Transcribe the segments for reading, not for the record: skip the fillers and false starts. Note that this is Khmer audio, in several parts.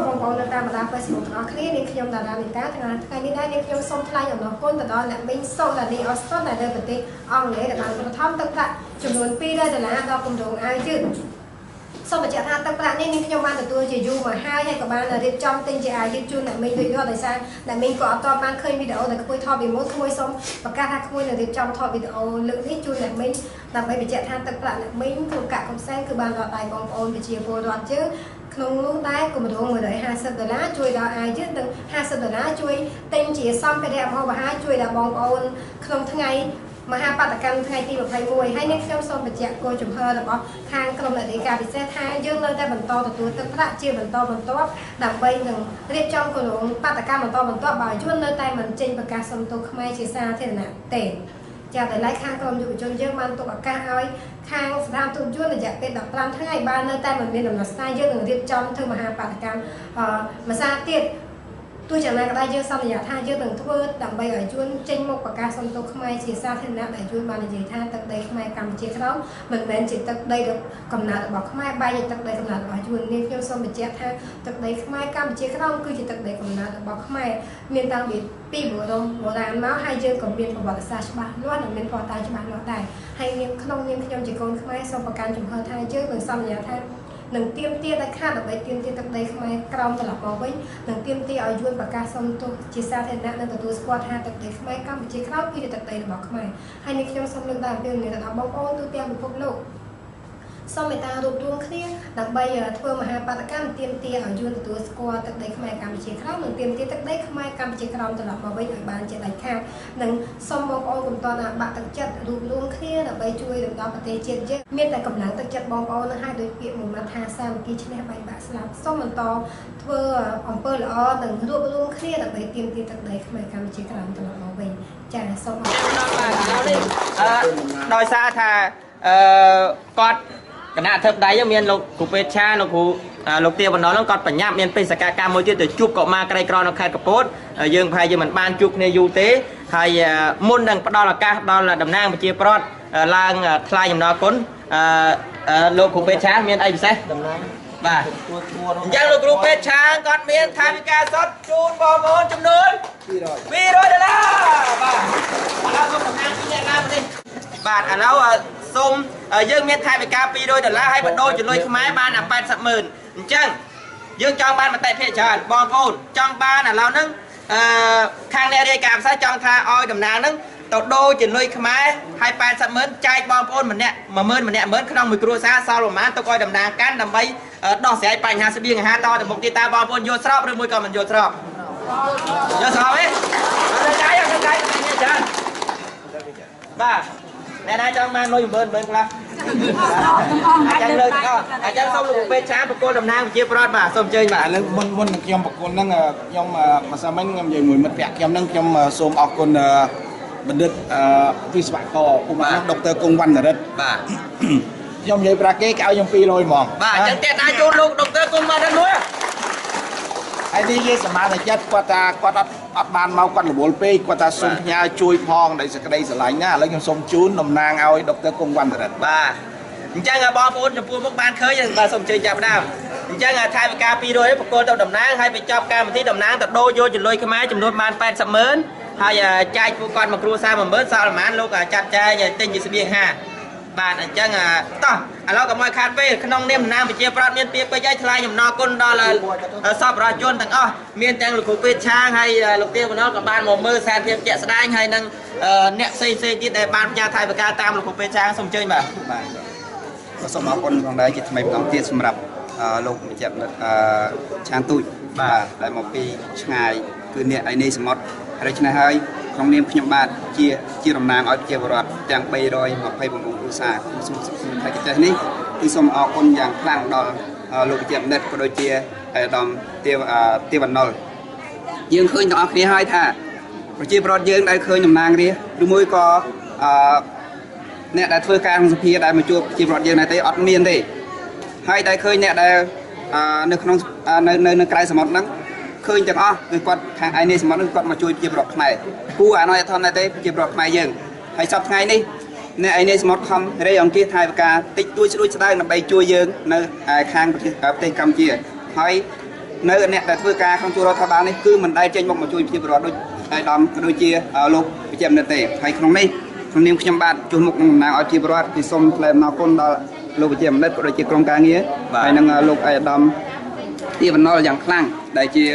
បងប្អូននៅតាមបណ្ដា Facebook ទាំងអស់គ្នានាងខ្ញុំតារានីតាថ្ងៃនេះដែរនាងខ្ញុំសូមថ្លែងអំណរគុណទៅដល់អ្នកមីងសូរ៉ានីអូស្តុនដែលនៅប្រទេសអង់គ្លេសដែលបានឧបត្ថម្ភទឹកប្រាក់ចំនួន200ដុល្លារដល់គម្រោងអាវយឺតសូមបញ្ជាក់ថាទឹកប្រាក់នេះនាងខ្ញុំបានទទួលជាយូរមកហើយហើយក៏បានរៀបចំទិញជាអាវយឺតជូនអ្នកមីងរួចរាល់ដោយសារអ្នកមីងក៏អត់ទាន់បានឃើញវីដេអូដែលក្មួយថតពីមុនក្មួយសូមប្រកាសថាក្មួយនឹងរៀបចំថតវីដេអូលើកនេះជូនអ្នកមីងដើម្បីបញ្ជាក់ថាទឹកប្រាក់អ្នកមីងគ្រប់កាក់គ្រប់សែនគឺបានដល់ដៃបងប្អូនប្រជាពលរដ្ឋយើងក្នុងនោះដែរគម្រោង150ដុល្លារជួយដល់អាវយឺតនិង50ដុល្លារជួយទិញជាសម្ភារៈម្ហូបអាហារជួយដល់បងប្អូនក្នុងថ្ងៃមហាបាតុកម្មថ្ងៃទី21ហើយនេះខ្ញុំសូមបញ្ជាក់គោលជំហររបស់ខាងក្រុមអ្នករាយការណ៍ពិសេសថាយើងនៅតែបន្តទទួលទឹកប្រាក់ជាបន្តបន្ទាប់ដើម្បីនឹងរៀបចំគម្រោងបាតុកម្មបន្តបន្ទាប់បើយួននៅតែមិនចេញប្រកាសសុំទោសខ្មែរជាសាធារណៈទេចាតែឡែកខាងក្រុមយុវជនយើងបានទុកឱកាសឲ្យខាងស្ថានទូតយួនរយៈពេល15ថ្ងៃបើនៅតែមិនមានដំណោះស្រាយយើងនឹងរៀបចំធ្វើមហាបាតុកម្មមួយសារទៀតទោះយ៉ាងណាក៏ដោយយើងសន្យាថាយើងនឹងធ្វើដើម្បីឲ្យយួនចេញមកប្រកាសសុំទោសខ្មែរជាសាធារណៈដែលយួនបាននិយាយថាទឹកដីខ្មែរកម្ពុជាក្រោមមិនមែនជាទឹកដីកំណើតរបស់ខ្មែរបែរជាទឹកដីកំណើតរបស់យួននេះខ្ញុំសូមបញ្ជាក់ថាទឹកដីខ្មែរកម្ពុជាក្រោមគឺជាទឹកដីកំណើតរបស់ខ្មែរមានតាំងពីបុរាណមកហើយយើងក៏មានប្រវត្តិសាស្ត្រច្បាស់លាស់និងមានភស្តុតាងច្បាស់លាស់ដែរហើយក្នុងនាមខ្ញុំជាកូនខ្មែរសូមប្រកាន់ជំហរថាយើងនឹងសន្យាថានឹងទាមទារតែខាតដើម្បីទាមទារទឹកដីខ្មែរក្រោមត្រឡប់មកវិញនឹងទាមទារឲ្យយួនប្រកាសសុំទោសជាសាធារណៈនិងទទួលស្គាល់ថាទឹកដីខ្មែរកម្ពុជាក្រោមគឺជាទឹកដីរបស់ខ្មែរហើយនេះខ្ញុំសូមលើកឡើងអំពាវនាវដល់បងប្អូនទូទាំងពិភពលោកសូមមេត្តារួបរួមគ្នាដើម្បីធ្វើមហាបាតុកម្មទាមទារឲ្យយួនទទួលស្គាល់ទឹកដីខ្មែរកម្ពុជាក្រោមនិងទាមទារទឹកដីខ្មែរកម្ពុជាក្រោមត្រឡប់មកវិញឲ្យបានជាដាច់ខាតនិងសូមបងប្អូនកុំទាន់បាក់ទឹកចិត្តរួបរួមគ្នាដើម្បីជួយរំដោះប្រទេសជាតិយើងមានតែកម្លាំងទឹកចិត្តបងប្អូននឹងឲ្យដោយពាក្យមួយម៉ាត់ថាសាមគ្គីឈ្នះបែកបាក់ស្លាប់សូមបន្តធ្វើអំពើល្អនិងរួបរួមគ្នាដើម្បីទាមទារទឹកដីខ្មែរកម្ពុជាក្រោមត្រឡប់មកវិញចាសសូមអរគុណបាទនេះដោយសារថាគាត់គណៈធិបតីមានលោកគ្រូពេទ្យឆាលោកគ្រូលោកទាបណ្ណហ្នឹងគាត់បញ្ញាប់មានបេសកកម្មមួយទៀតទៅជួបកុមារក្រីក្រនៅខេត្តកពតយើងប្រហែលជាមិនបានជួបគ្នាយូរទេហើយមុននឹងផ្ដល់ឱកាសដល់តំណាងប្រជាប្រដ្ឋឡើងថ្លែងអំណរគុណលោកគ្រូពេទ្យឆាមានអីពិសេសតំណាងបាទអញ្ចឹងលោកគ្រូពេទ្យឆាគាត់មានថវិកាសុទ្ធជូនបងប្អូនចំនួន200ដុល្លារបាទឥឡូវសូមតំណាងពីអ្នកឡើងនេះបាទឥឡូវសូមយើងមានថវិកា200ដុល្លារហើយបដូរជាលុយខ្មែរបានតែ80ម៉ឺនអញ្ចឹងយើងចង់បានមតិភាគច្រើនបងប្អូនចង់បានឥឡូវហ្នឹងខាងអ្នករាយការណ៍ផ្សាយចង់ថាឲ្យតំណាងហ្នឹងទៅដូរជាលុយខ្មែរហើយ80ម៉ឺនចែកបងប្អូនម្នាក់10000ម្នាក់10000ក្នុងមួយគ្រួសារសល់ប្រមាណទុកឲ្យតំណាងកាន់ដើម្បីដោះស្រាយបញ្ហាស្បៀងអាហារតទៅមុខទៀតតើបងប្អូនយល់ស្របឬមួយក៏មិនយល់ស្របយល់ស្របទេអត់ដៃអត់ដៃច្រើនបាទអ្នកណាចង់បានលុយ10000ខ្លះអញ្ចឹងលើកទាំងអស់អញ្ចឹងសូមលោកពេទ្យឆាប្រគល់តំណាងប្រជាប្រដ្ឋបាទសូមអញ្ជើញបាទឥឡូវមុននឹងខ្ញុំប្រគល់ហ្នឹងខ្ញុំម្សិលមិញខ្ញុំនិយាយមួយមិត្តភក្តិខ្ញុំហ្នឹងខ្ញុំសូមអរគុណបណ្ឌិតវិស្វករឧមាដុកទ័រគង់វណ្ណរិទ្ធបាទខ្ញុំនិយាយប្រាគេគេឲ្យខ្ញុំ200ហ្មងបាទអញ្ចឹងតេតាជូនលោកដុកទ័រគង់វណ្ណរិទ្ធមួយហើយនេះគេសមាធិចិត្តគាត់ថាគាត់អត់បានមកគាត់រវល់ពេកគាត់ថាសូមផ្ញើជួយផងដោយសេចក្តីស្រឡាញ់ណាឥឡូវខ្ញុំសូមជូនតំណាងឲ្យដុកទ័រគង់វណ្ណរិទ្ធបាទអញ្ចឹងបងប្អូនចំពោះមុខបានឃើញបាទសូមអញ្ជើញចាប់ដើមអញ្ចឹងថវិកា200ប្រគល់ទៅតំណាងហើយបញ្ចប់កម្មវិធីតំណាងទៅដូរយកជាលុយខ្មែរចំនួនបាន80ម៉ឺនហើយចែកពួកគាត់មកគ្រួសារ10000សល់ប្រហែលលោកចាត់ចែងទិញជាស្បៀងអាហារបាទអញ្ចឹងតោះឥឡូវកុំឲ្យខាតពេលក្នុងនាមតំណាងប្រជាប្រដ្ឋមានពាក្យពេចន៍ឲ្យថ្លែងអំណរគុណដល់សប្បុរសជនទាំងអស់មានទាំងលោកគ្រូពេទ្យឆាងហើយលោកទាវណ្ណក៏បានមកមើលស្ថានភាពជាក់ស្ដែងហើយនឹងអ្នកផ្សេងផ្សេងទៀតដែលបានផ្ញើថវិកាតាមលោកគ្រូពេទ្យឆាងសូមអញ្ជើញបាទបាទក៏សូមអរគុណផងដែរជាថ្មីម្ដងទៀតសម្រាប់លោកម្ចាស់ឆានទូចបាទដែលមកពីឆ្ងាយគឺអ្នកឯនេះសមុទ្រដូច្នេះហើយក្នុងនាមខ្ញុំបាទជាតំណាងឲ្យប្រជាពលរដ្ឋទាំង329គ្រួសារក្នុងខេត្តកោះនេះគឺសូមអរគុណយ៉ាងខ្លាំងដល់លោកវិជ្ជបណ្ឌិតក៏ដូចជាអាដាមទាវណ្ណុលយើងឃើញទាំងអស់គ្នាហើយថាប្រជាពលរដ្ឋយើងដែលឃើញតំណាងរាស្ត្រឬមួយក៏អ្នកដែលធ្វើការក្នុងសភាដែលមកជួបប្រជាពលរដ្ឋយើងដែរទេអត់មានទេហើយដែលឃើញអ្នកដែលនៅក្នុងនៅក្រៅសមុទ្រហ្នឹងឃើញទាំងអស់គឺគាត់ខាងឯនេះសមុទ្រហ្នឹងគាត់មកជួយប្រជាពលរដ្ឋខ្មែរគួរអាណយអធមដែរទេប្រជាពលរដ្ឋខ្មែរយើងហើយសប្តាហ៍ថ្ងៃនេះ អ្នកឯនេះសមុទ្រខំរៃអង្គាសថវិកាតិចតួចស្ដួចស្ដើងដើម្បីជួយយើងនៅខាងប្រទេសកម្ពុជាហើយ នៅអ្នកដែលធ្វើការក្នុងជួររដ្ឋាភិបាលនេះគឺមិនដែលចេញមុខមកជួយប្រជាពលរដ្ឋដូចឯកឧត្តមក៏ដូចជាលោកវិជ្ជបណ្ឌិតទេហើយក្នុងនេះក្នុងនាមខ្ញុំបាទជួសមុខនឹងតំណាងឲ្យប្រជាពលរដ្ឋគឺសូមថ្លែងអំណរគុណដល់លោកវិជ្ជបណ្ឌិតក៏ដូចជាក្រុមការងារហើយនិងលោកឯកឧត្តមទាវណ្ណុលយ៉ាងខ្លាំងដែលជា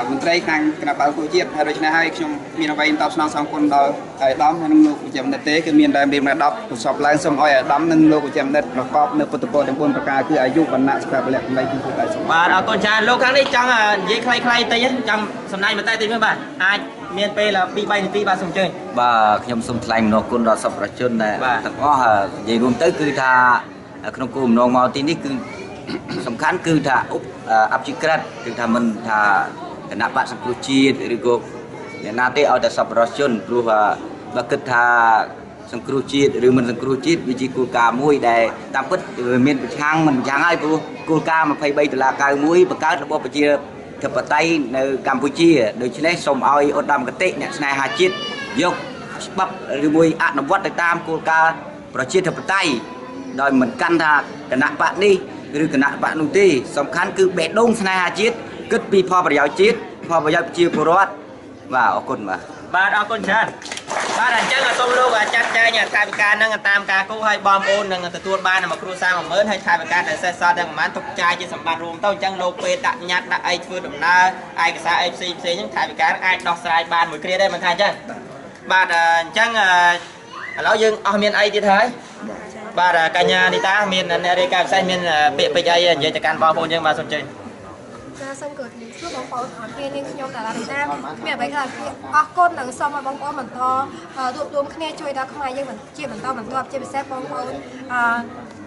មន្ត្រីខាងគណៈបក្សប្រជាជាតិហើយដូច្នេះហើយខ្ញុំមានអ្វីតបស្នងសងគុណដល់ឯកឧត្តមហើយនិងលោកវិជ្ជបណ្ឌិតទេគឺមានតែរៀប10ប្រសពឡើងសូមឲ្យឯកឧត្តមនិងលោកវិជ្ជបណ្ឌិតប្រកបនៅពុទ្ធពរទាំង4ប្រការគឺអាយុវណ្ណៈសុខៈពលៈកម្លាំងពីពុទ្ធសូមបាទអរគុណច្រើនលោកខាងនេះចង់និយាយខ្លីៗតិចចង់សំណាញ់បន្តិចតិចមើលបាទអាចមានពេល2 3នាទីបាទសូមអញ្ជើញបាទខ្ញុំសូមថ្លែងអំណរគុណដល់សប្បុរសជនទាំងអស់និយាយរួមទៅគឺថាក្នុងគោលបំណងមកទីនេះគឺសំខាន់គឺថាអភិក្រិតគឺថាមិនថាគណៈបក្សសង្គ្រោះជាតិឬក៏អ្នកណាទេឲ្យតែសប្បុរសជនព្រោះបើគិតថាសង្គ្រោះជាតិឬមិនសង្គ្រោះជាតិវាជាគោលការណ៍មួយដែលតាមពិតវាមានប្រឆាំងមិនប្រឆាំងហើយព្រោះគោលការណ៍23ដុល្លារ91បង្កើតរបបប្រជាធិបតេយ្យនៅកម្ពុជាដូច្នេះសូមឲ្យឧត្តមគតិអ្នកស្នេហាជាតិយកច្បាប់ឬមួយអនុវត្តទៅតាមគោលការណ៍ប្រជាធិបតេយ្យដោយមិនកាន់ថាគណៈបក្សនេះឬគណៈបក្សនោះទេសំខាន់គឺបេះដូងស្នេហាជាតិគិតពីផលប្រយោជន៍ជាតិផលប្រយោជន៍ប្រជាពលរដ្ឋបាទអរគុណបាទបាទអរគុណច្រើនបាទអញ្ចឹងសូមលោកចាត់ចែងថវិកានឹងតាមការគូឲ្យបងប្អូននឹងទទួលបានមួយគ្រួសារ10000ហើយថវិកាដែលសេសសល់ទាំងប្រហែលទុកចាយជាសម្បត្តិរួមទៅអញ្ចឹងលោកពេលដាក់ញត្តិដាក់អីធ្វើដំណើរឯកសារអីផ្សេងផ្សេងហ្នឹងថវិកាអាចដោះស្រាយបានមួយគ្រាដែរមិនថាអញ្ចឹងបាទអញ្ចឹងឥឡូវយើងអស់មានអីទៀតហើយបាទកញ្ញានីតាមានអ្នករាយការណ៍ពិសេសមានពាក្យពេចន៍អីនិយាយទៅកាន់បងប្អូនយើងបាទសូមជើញចាសូមគោរពសួរបងប្អូនអរគ្នានាងខ្ញុំតារានីតាមានអ្វីខ្លះអរគុណនិងសូមឲ្យបងប្អូនបន្តរួបរวมគ្នាជួយដល់ខ្មែរយើងជាបន្តបន្ទាប់ជាពិសេសបងប្អូន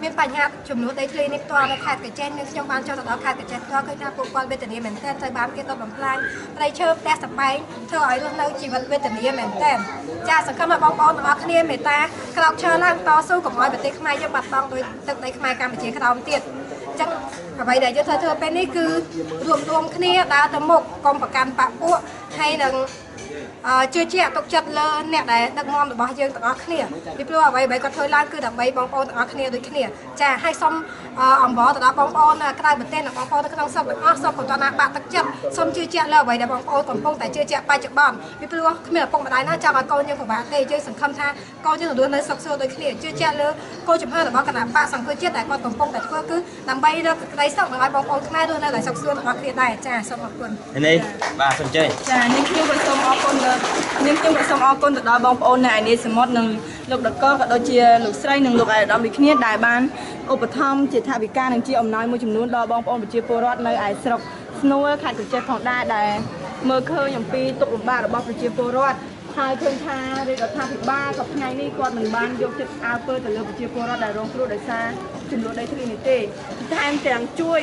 មានបញ្ហាចំនួនដីធ្លីនេះផ្ទាល់នៅខេត្តកញ្ចេះនាងខ្ញុំបានចុះទៅដល់ខេត្តកញ្ចេះផ្ទាល់ឃើញថាពួកគាត់វេទនាមែនទែនត្រូវបានគេដុតបំផ្លាញព្រៃឈើផ្ទះសម្បែងធ្វើឲ្យរស់នៅជីវិតវេទនាមែនទែនចាសង្ឃឹមឲ្យបងប្អូនទាំងអស់គ្នាមេត្តាក្រោកឈរឡើងតស៊ូកុំឲ្យប្រទេសខ្មែរយើងបាត់បង់ដោយទឹកដីខ្មែរកម្ពុជាក្រោមទៀតអញ្ចឹងអ្វីដែលយើងត្រូវធ្វើពេលនេះគឺរួបរวมគ្នាដើរទៅមុខកុំប្រកាន់បពពួកហើយនឹងជឿជាក់ទុកចិត្តលើអ្នកដែលដឹកនាំរបស់យើងទាំងអស់គ្នាពីព្រោះអ្វីៗគាត់ធ្វើឡើងគឺដើម្បីបងប្អូនទាំងអស់គ្នាដូចគ្នាចាហើយសូមអំបរទៅដល់បងប្អូនក្រៅប្រទេសនិងបងប្អូននៅក្នុងស្រុកទាំងអស់សូមកុំតណាបាក់ទឹកចិត្តសូមជឿជាក់លើអ្វីដែលបងប្អូនកំពុងតែជឿជាក់បច្ចុប្បន្នពីព្រោះគ្មានឪពុកម្ដាយណាចង់ឲ្យកូនយើងពិបាកទេយើងសង្ឃឹមថាកូនយើងនឹងរស់នៅសុខស្រួលដូចគ្នាជឿជាក់លើគោលជំនឿរបស់គណៈបក្សសង្គ្រោះជាតិដែលគាត់កំពុងតែធ្វើគឺដើម្បីរកក្តីសុខនិងឲ្យបងប្អូនខ្មែររស់នៅដោយសុខស្រួលទាំងអស់គ្នាដែរចាសូមអរគុណនេះបាទសូមជើញចានេះខ្ញុំក៏សូមអរគុណនាងខ្ញុំក៏សូមអរគុណទៅដល់បងប្អូននៅឯនាយសមុទ្រនិងលោកដកក៏ដូចជាលោកស្រីនិងលោកឯកឧត្តមដូចគ្នាដែលបានឧបត្ថម្ភជាថវិកានិងជាអំណោយមួយចំនួនដល់បងប្អូនប្រជាពលរដ្ឋនៅឯស្រុកស្នួលខេត្តក្រចេះផងដែរដែលមើលឃើញអំពីទុក្ខលំបាករបស់ប្រជាពលរដ្ឋហើយឃើញថារាជរដ្ឋាភិបាលក៏ថ្ងៃនេះគាត់មិនបានយកចិត្តអើពើទៅលើប្រជាពលរដ្ឋដែលរងគ្រោះដោយសារចំនួនដីធ្លីនេះទេថែមទាំងជួយ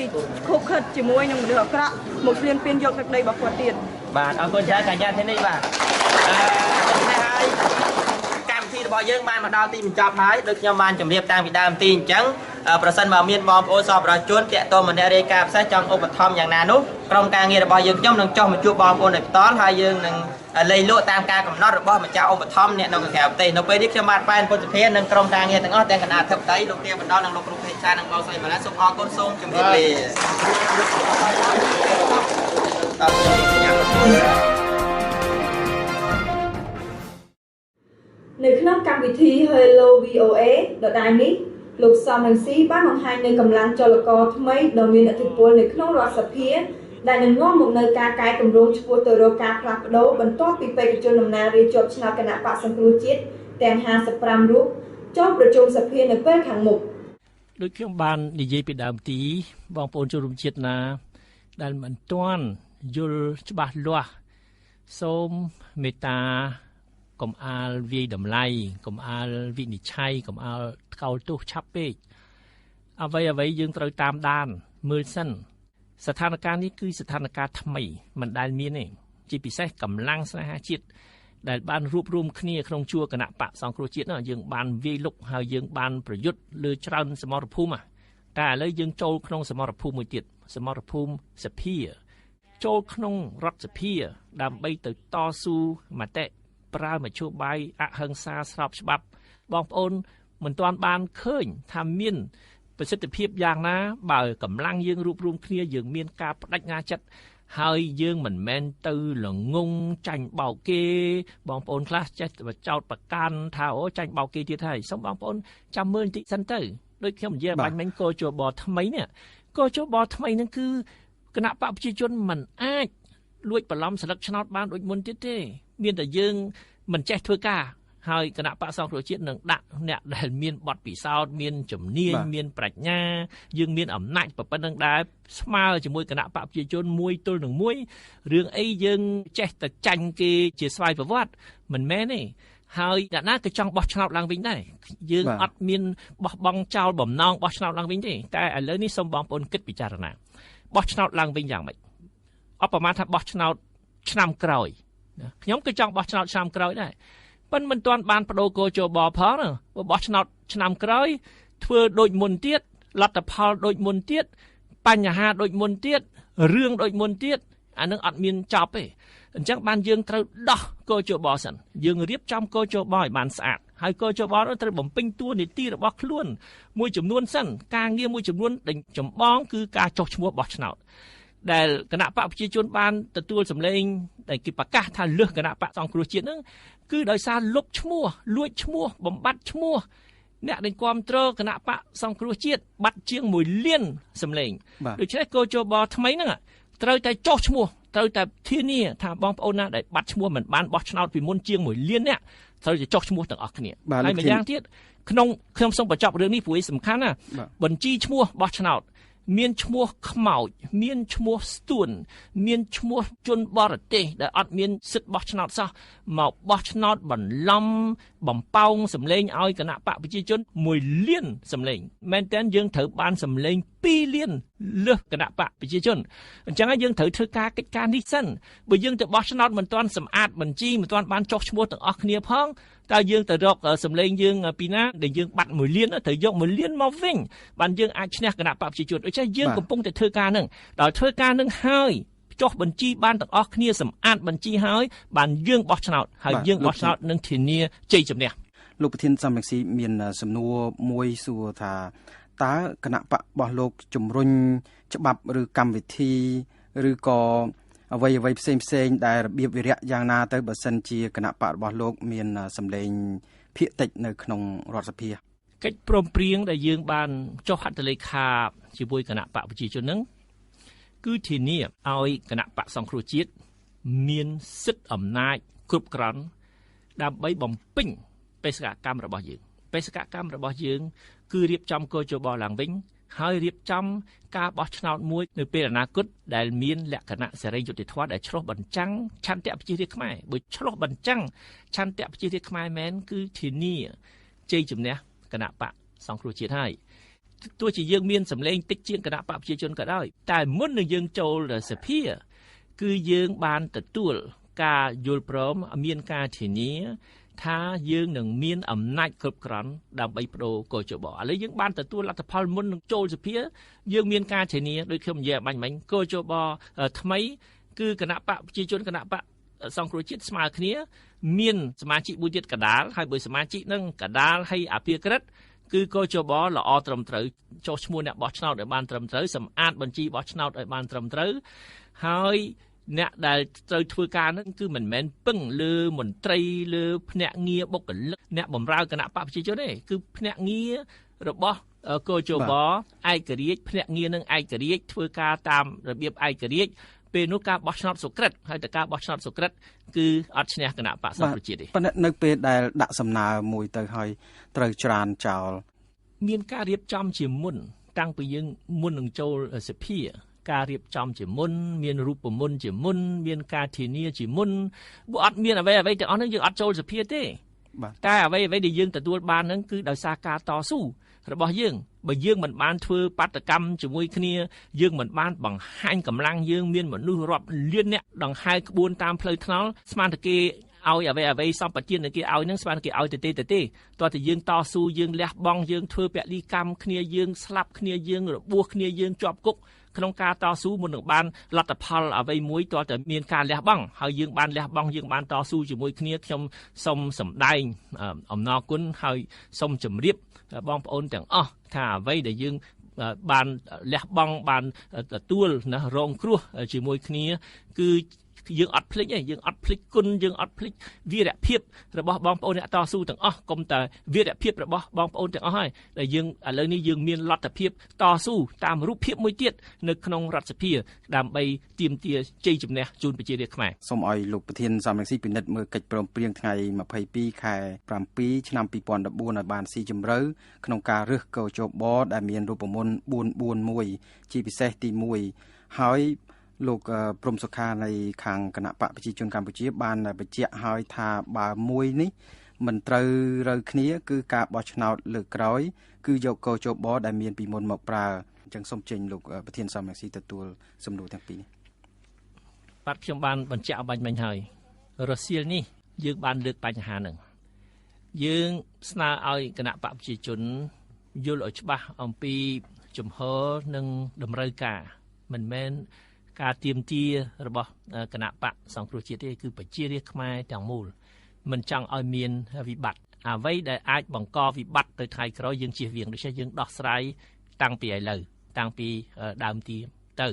ខុបខិតជាមួយនឹងមនុស្សអាក្រក់មកឈ្លានពានយកទឹកដីរបស់គាត់ទៀតបាទអរគុណច្រើនកញ្ញាធានីបាទនេះហើយកម្មវិធីរបស់យើងបានមកដល់ទីបញ្ចប់ហើយដូចខ្ញុំបានជម្រាបតាំងពីដើមទីអញ្ចឹងប្រសិនបើមានបងប្អូនសប្បុរសជនតាក់ទងមកអ្នករាយការណ៍ពិសេសចង់ឧបត្ថម្ភយ៉ាងណានោះក្រុមការងាររបស់យើងខ្ញុំនឹងចុះមកជួបបងប្អូនដោយផ្ទាល់ហើយយើងនឹងលេខលក់តាមការកំណត់របស់ម្ចាស់ឧបត្ថម្ភអ្នកនៅក្រៅប្រទេសនៅពេលនេះខ្ញុំបាទប៉ែនពុទ្ធសភានិងក្រុមការងារទាំងអស់ទាំងគណៈអធិបតីលោកទាបណ្ដោនិងលោកគ្រូពេជ្រសានិងបងស្រីម៉ាឡាសូមអរគុណសូមជម្រាបលានៅក្នុងកម្មវិធី Hello VOA ដដែលនេះលោកសំរងស៊ីបានបង្ហាញនៅកម្លាំងចលករថ្មីដ៏មានឥទ្ធិពលនៅក្នុងរដ្ឋសភាដែលនឹងនាំមកនូវការកែតម្រង់ឆ្ពោះទៅរកការផ្លាស់ប្ដូរបន្ទាប់ពីបេក្ខជនតំណាងរាស្ត្រជាប់ឆ្នោតគណៈបក្សសង្គ្រោះជាតិទាំង55រូបចូលប្រជុំសភានៅពេលខាងមុខដូចខ្ញុំបាននិយាយពីដើមទីបងប្អូនជនរួមជាតិណាដែលមិនទាន់យល់ច្បាស់លាស់សូមមេត្តាកុំអាលវាយតម្លៃកុំអាលវិនិច្ឆ័យកុំអាលថ្កោលទោសឆាប់ពេកអ្វីៗយើងត្រូវតាមដានមើលសិនស្ថានភាពនេះគឺស្ថានភាពថ្មីមិនដែលមានទេជាពិសេសកម្លាំងស្នេហាជាតិដែលបានរួបរวมគ្នាក្នុងជួរគណៈបក្សសង្គ្រោះជាតិនោះយើងបានវាយលុកហើយយើងបានប្រយុទ្ធលើច្រើនសមរភូមិតែឥឡូវយើងចូលក្នុងសមរភូមិមួយទៀតសមរភូមិសភាចូលក្នុងរដ្ឋសភាដើម្បីទៅតស៊ូមតិប្រើមធ្យោបាយអហិង្សាស្របច្បាប់បងប្អូនមិនទាន់បានឃើញថាមាន ប្រសិទ្ធភាពយ៉ាងណាបើកម្លាំងយើងរួបរួមគ្នាយើងមានការបដិញ្ញាចិត្តហើយយើងមិនមែនទៅល្ងងចាញ់បោកគេបងប្អូនខ្លះចេះចោតប្រកាន់ថាអូចាញ់បោកគេទៀតហើយសូមបងប្អូនចាំមើលបន្តិចសិនទៅដូចខ្ញុំនិយាយបាញ់មិញកោជបថ្មីនេះកោជបថ្មីហ្នឹងគឺគណៈបកប្រជាជនមិនអាចលួចបន្លំស្លឹកឆ្នោតបានដូចមុនទៀតទេមានតែយើងមិនចេះធ្វើការហើយគណៈបកសង្គ្រោះជាតិនឹងដាក់អ្នកដែលមានបទពិសោធន៍មានជំនាញមានប្រាជ្ញាយើងមានអំណាចប៉ុណ្្នឹងដែរស្មើជាមួយគណៈបកប្រជាជនមួយទល់នឹងមួយរឿងអីយើងចេះតែចាញ់គេជាស្វ័យប្រវត្តិមិនមែនទេហើយអ្នកណាក៏ចង់បោះឆ្នោតឡើងវិញដែរយើងអត់មានបោះបង់ចោលបំណងបោះឆ្នោតឡើងវិញទេតែឥឡូវនេះសូមបងប្អូនគិតពិចារណាបោះឆ្នោតឡើងវិញយ៉ាងម៉េចអបប្រមាណថាបោះឆ្នោតឆ្នាំក្រោយខ្ញុំក៏ចង់បោះឆ្នោតឆ្នាំក្រោយដែរប៉ុន្តែមិនទាន់បានបដូរកោជបផងណាបោះឆ្នោតឆ្នាំក្រោយធ្វើដូចមុនទៀតលទ្ធផលដូចមុនទៀតបញ្ហាដូចមុនទៀតរឿងដូចមុនទៀតអានឹងអត់មានចប់ទេអញ្ចឹងបានយើងត្រូវដោះកោជបសិនយើងរៀបចំកោជបឲ្យបានស្អាតហើយកោជបនោះត្រូវបំពេញតួនាទីរបស់ខ្លួនមួយចំនួនសិនការងារមួយចំនួនចម្បងគឺការចុះឈ្មោះបោះឆ្នោតដែលគណៈបកប្រជាជនបានទទួលសម្លេងដែលគេប្រកាសថាលើសគណៈបកសង្គ្រោះជាតិហ្នឹងគឺដោយសារលុបឈ្មោះលួចឈ្មោះបំបត្តិឈ្មោះអ្នកដែលគាំទ្រគណៈបកសង្គ្រោះជាតិបាត់ជាង1លានសម្លេងដូច្នេះកោជបថ្មីហ្នឹងត្រូវតែចុះឈ្មោះត្រូវតែធានាថាបងប្អូនណាដែលបាត់ឈ្មោះមិនបានបោះឆ្នោតពីមុនជាង1លានអ្នកត្រូវតែចុះឈ្មោះទាំងអស់គ្នាហើយម្យ៉ាងទៀតក្នុងខ្ញុំសូមបញ្ចប់រឿងនេះព្រោះសំខាន់ណាបញ្ជីឈ្មោះបោះឆ្នោតមានឈ្មោះខ្មោចមានឈ្មោះស្ទួនមានឈ្មោះជនបរទេសដែលអត់មានសិទ្ធិបោះឆ្នោតសោះមកបោះឆ្នោតបន្លំបំប៉ោងសម្លេងឲ្យគណៈបកប្រជាជន1លានសម្លេងមែនតើយើងត្រូវបានសម្លេង2លានលើសគណៈបកប្រជាជនអញ្ចឹងយើងត្រូវធ្វើការកិច្ចការនេះសិនបើយើងទៅបោះឆ្នោតមិនទាន់សម្អាតបញ្ជីមិនទាន់បានចុះឈ្មោះទាំងអស់គ្នាផងតើយើងទៅរកសម្លេងយើងពីណាដែលយើងបាត់1លានត្រូវយក1លានមកវិញបានយើងអាចឈ្នះគណៈបកប្រជាជនដូច្នេះយើងកំពុងតែធ្វើការនឹងដល់ធ្វើការនឹងហើយចុះបញ្ជីបានទាំងអស់គ្នាសម្អាតបញ្ជីហើយបានយើងបោះឆ្នោតហើយយើងបោះឆ្នោតនឹងធានាជ័យជំនះលោកប្រធានសំរងស៊ីមានសំណួរមួយសួរថាតើគណៈបករបស់លោកជំរុញច្បាប់ឬកម្មវិធីឬក៏អ្វីៗផ្សេងផ្សេងដែលរបៀបវិរៈយ៉ាងណាទៅបើសិនជាគណៈបករបស់លោកមានសម្លេងភាគតិចនៅក្នុងរដ្ឋសភាកិច្ចព្រមព្រៀងដែលយើងបានចុះហត្ថលេខាជាមួយគណៈបកប្រជាជននឹងគឺធានាឲ្យគណៈបកសង្គ្រោះជាតិមានសិទ្ធិអំណាចគ្រប់គ្រាន់ដើម្បីបំពេញបេសកកម្មរបស់យើងបេសកកម្មរបស់យើងគឺរៀបចំកោជបឡើងវិញហើយរៀបចំការបោះឆ្នោតមួយនៅពេលអនាគតដែលមានលក្ខណៈសេរីយុត្តិធម៌ដែលឆ្លុះបញ្ចាំងឆន្ទៈប្រជារាស្ត្រខ្មែរបើឆ្លុះបញ្ចាំងឆន្ទៈប្រជារាស្ត្រខ្មែរមែនគឺធានាជ័យជំនះគណៈបកសង្គ្រោះជាតិហើយទោះជាយើងមានសម្លេងតិចជាងគណៈបកប្រជាជនក៏ដោយតែមុននឹងយើងចូលសភាគឺយើងបានទទួលការយល់ព្រមមានការធានាថាយើងនឹងមានអំណាចគ្រប់គ្រាន់ដើម្បីបដូរកោជបឥឡូវយើងបានទទួលលទ្ធផលមុននឹងចូលសភាយើងមានការធានាដូចខ្ញុំនិយាយបាញ់មិញកោជបថ្មីគឺគណៈបកប្រជាជនគណៈបកសង្គ្រោះជាតិស្មើគ្នាមានសមាជិកមួយទៀតកដាលហើយបើសមាជិកនឹងកដាលហើយអភិក្រិតគឺកោជបល្អត្រឹមត្រូវចុះឈ្មោះអ្នកបោះឆ្នោតឲ្យបានត្រឹមត្រូវសម្អាតបញ្ជីបោះឆ្នោតឲ្យបានត្រឹមត្រូវហើយអ្នកដែលត្រូវធ្វើការនឹងគឺមិនមែនពឹងលើមន្ត្រីលើភ្នាក់ងារបុគ្គលិកអ្នកបម្រើគណៈបកប្រជាជនទេគឺភ្នាក់ងាររបស់កោជបឯករាជ្យភ្នាក់ងារនឹងឯករាជ្យធ្វើការតាមរបៀបឯករាជ្យពេលនោះការបោះឆ្នោតសុក្រិតហើយតែការបោះឆ្នោតសុក្រិតគឺអត់ឈ្នះគណៈបកសង្គ្រោះជាតិទេប៉ុន្តែនៅពេលដែលដាក់សំណើមួយទៅហើយត្រូវច្រានចោលមានការរៀបចំជាមុនតាំងពីយើងមុននឹងចូលសភាការរៀបចំជាមុនមានរូបមន្តជាមុនមានការធានាជាមុនបើអត់មានអ្វីអ្វីទាំងអស់ហ្នឹងយើងអត់ចូលសភាទេតែអ្វីអ្វីដែលយើងទទួលបានហ្នឹងគឺដោយសារការតស៊ូរបស់យើងបើយើងមិនបានធ្វើបាតកម្មជាមួយគ្នាយើងមិនបានបង្ហាញកម្លាំងយើងមានមនុស្សរាប់លានអ្នកដង្ហែក្បួនតាមផ្លូវថ្នល់ស្មានតែគេឲ្យអ្វីអ្វីសម្បទានដែលគេឲ្យនឹងស្មានគេឲ្យទៅទេតោះតែយើងតស៊ូយើងលះបង់យើងធ្វើពលីកម្មគ្នាយើងស្លាប់គ្នាយើងរបួសគ្នាយើងជាប់គុក ក្នុងការតស៊ូមុននឹងបានលទ្ធផលអ្វីមួយទាល់តែមានការលះបង់ហើយយើងបានលះបង់យើងបានតស៊ូជាមួយគ្នាខ្ញុំសូមសម្ដែងអំណរគុណហើយសូមជម្រាបបងប្អូនទាំងអស់ថាអ្វីដែលយើងបានលះបង់បានទទួលណារងគ្រោះជាមួយគ្នាគឺយើងអត់ភ្លេចទេយើងអត់ភ្លេចគុណយើងអត់ភ្លេចវីរភាពរបស់បងប្អូនអ្នកតស៊ូទាំងអស់កុំតែវីរភាពរបស់បងប្អូនទាំងអស់ហើយដែលយើងឥឡូវនេះយើងមានលទ្ធភាពតស៊ូតាមរូបភាពមួយទៀតនៅក្នុងរដ្ឋសភាដើម្បីទាមទារជ័យជំនះជូនប្រជារាស្ត្រខ្មែរសូមឲ្យលោកប្រធានសំរងស៊ីពិនិត្យមើលកិច្ចព្រមព្រៀងថ្ងៃ22ខែ7ឆ្នាំ2014ឲ្យបានស៊ីជម្រៅក្នុងការរើសកោជបដែលមានរូបមន្ត441ជាពិសេសទី1ហើយលោកព្រំសុខានៃខាងគណៈបកប្រជាជនកម្ពុជាបានបញ្ជាក់ហើយថាបើមួយនេះមិនត្រូវរូវគ្នាគឺការបោះឆ្នោតលើកក្រោយគឺយកកោជបដែលមានពីមុនមកប្រើអញ្ចឹងសូមចេញលោកប្រធានសំរងស៊ីទទួលសំណួរទាំងពីរនេះបាទខ្ញុំបានបញ្ជាក់បាញ់មិញហើយរសៀលនេះយើងបានលើកបញ្ហានឹងយើងស្នើឲ្យគណៈបកប្រជាជនយល់ឲ្យច្បាស់អំពីជំហរនិងតម្រូវការមិនមែនការទាមទាររបស់គណៈបកសង្គ្រោះជាតិទេគឺប្រជារាស្ត្រខ្មែរទាំងមូលមិនចង់ឲ្យមានវិបត្តិអ្វីដែលអាចបង្កវិបត្តិទៅថ្ងៃក្រោយយើងជៀសវាងដូច្នេះយើងដោះស្រាយតាំងពីឥឡូវតាំងពីដើមទីទៅ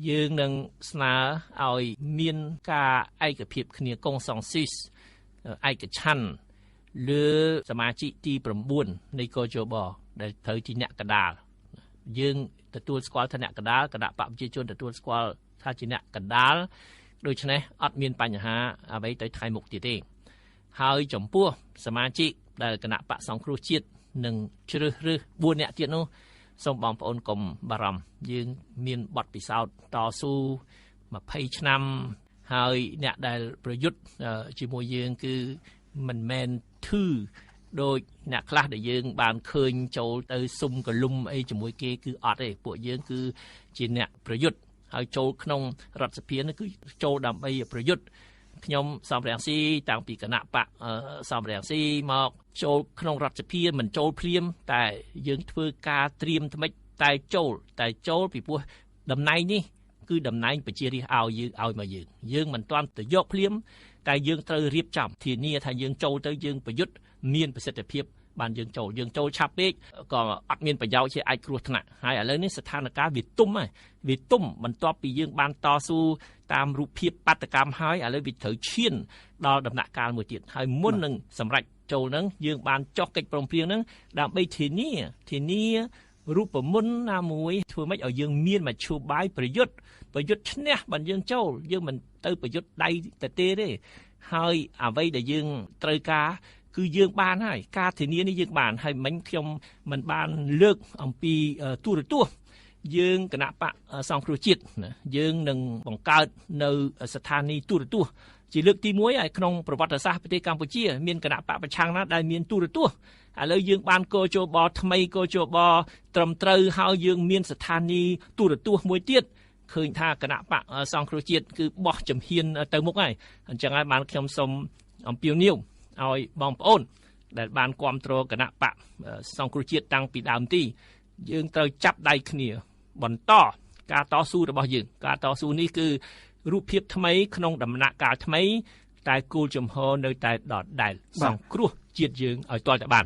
យើងនឹងស្នើឲ្យមានការឯកភាពគ្នាកុងសង់ស៊ីសឯកច្ឆន្ទលើសមាជិកទី9នៃកជបដែលត្រូវជាអ្នកកដាលយើងទទួលស្គាល់ថាអ្នកកដាលគណៈបកប្រជាជនទទួលស្គាល់ថាជាអ្នកកដាលដូច្នេះអត់មានបញ្ហាអ្វីទៅថ្ងៃមុខទៀតទេហើយចំពោះសមាជិកដែលគណៈបកសង្គ្រោះជាតិនឹងជ្រើសរើស4នាក់ទៀតនោះសូមបងប្អូនកុំបារម្ភយើងមានបទពិសោធន៍តស៊ូ20ឆ្នាំហើយអ្នកដែលប្រយុទ្ធជាមួយយើងគឺមិនមែនធឺដោយអ្នកខ្លះដែលយើងបានឃើញចូលទៅសុំកលុំអីជាមួយគេគឺអត់ទេពួកយើងគឺជាអ្នកប្រយុទ្ធហើយចូលក្នុងរដ្ឋសភានេះគឺចូលដើម្បីប្រយុទ្ធខ្ញុំសំរងស៊ីតាំងពីគណៈបកសំរងស៊ីមកចូលក្នុងរដ្ឋសភាមិនចូលភ្លាមតែយើងធ្វើការត្រៀមថ្មិចតែចូលពីព្រោះតំណែងនេះគឺតំណែងប្រជារាស្ត្រឲ្យយើងឲ្យមកយើងយើងមិនទាន់ទៅយកភ្លាមតែយើងត្រូវរៀបចំធានាថាយើងចូលទៅយើងប្រយុទ្ធមានប្រសិទ្ធភាពបានយើងចូលឆាប់ពេកក៏អត់មានប្រយោជន៍ជាអាចគ្រោះថ្នាក់ហើយឥឡូវនេះស្ថានភាពវាទុំហើយវាទុំបន្ទាប់ពីយើងបានតស៊ូតាមរូបភាពបាតកម្មហើយឥឡូវវាត្រូវឈានដល់ដំណាក់កាលមួយទៀតហើយមុននឹងសម្រេចចូលនឹងយើងបានចុះកិច្ចព្រមព្រៀងនឹងដើម្បីធានារូបមន្តណាមួយធ្វើម៉េចឲ្យយើងមានមធ្យោបាយប្រយុទ្ធឈ្នះបានយើងចូលយើងមិនទៅប្រយុទ្ធដៃទៅទេហើយអ្វីដែលយើងត្រូវការគឺយើងបានហើយការធានានេះយើងបានហើយមិញខ្ញុំមិនបានលើកអំពីទូរទស្សន៍យើងគណៈបកសង្គ្រោះជាតិណាយើងនឹងបង្កើតនៅស្ថានីយ៍ទូរទស្សន៍ជាលើកទី1ហើយក្នុងប្រវត្តិសាស្ត្រប្រទេសកម្ពុជាមានគណៈបកប្រឆាំងណាដែលមានទូរទស្សន៍ឥឡូវយើងបានកោជបថ្មីកោជបត្រឹមត្រូវហើយយើងមានស្ថានីយ៍ទូរទស្សន៍មួយទៀតឃើញថាគណៈបកសង្គ្រោះជាតិគឺបោះជំហានទៅមុខហើយអញ្ចឹងហើយបានខ្ញុំសូមអំពាវនាវឲ្យបងប្អូនដែលបានគ្រប់គ្រងគណៈបកសង្គ្រោះជាតិតាំងពីដើមទីយើងត្រូវចាប់ដៃគ្នាបន្តការតស៊ូរបស់យើងការតស៊ូនេះគឺរូបភាពថ្មីក្នុងដំណាក់កាលថ្មីតែគោលជំហរនៅតែដដែលសង្គ្រោះជាតិយើងឲ្យទាល់តែបាន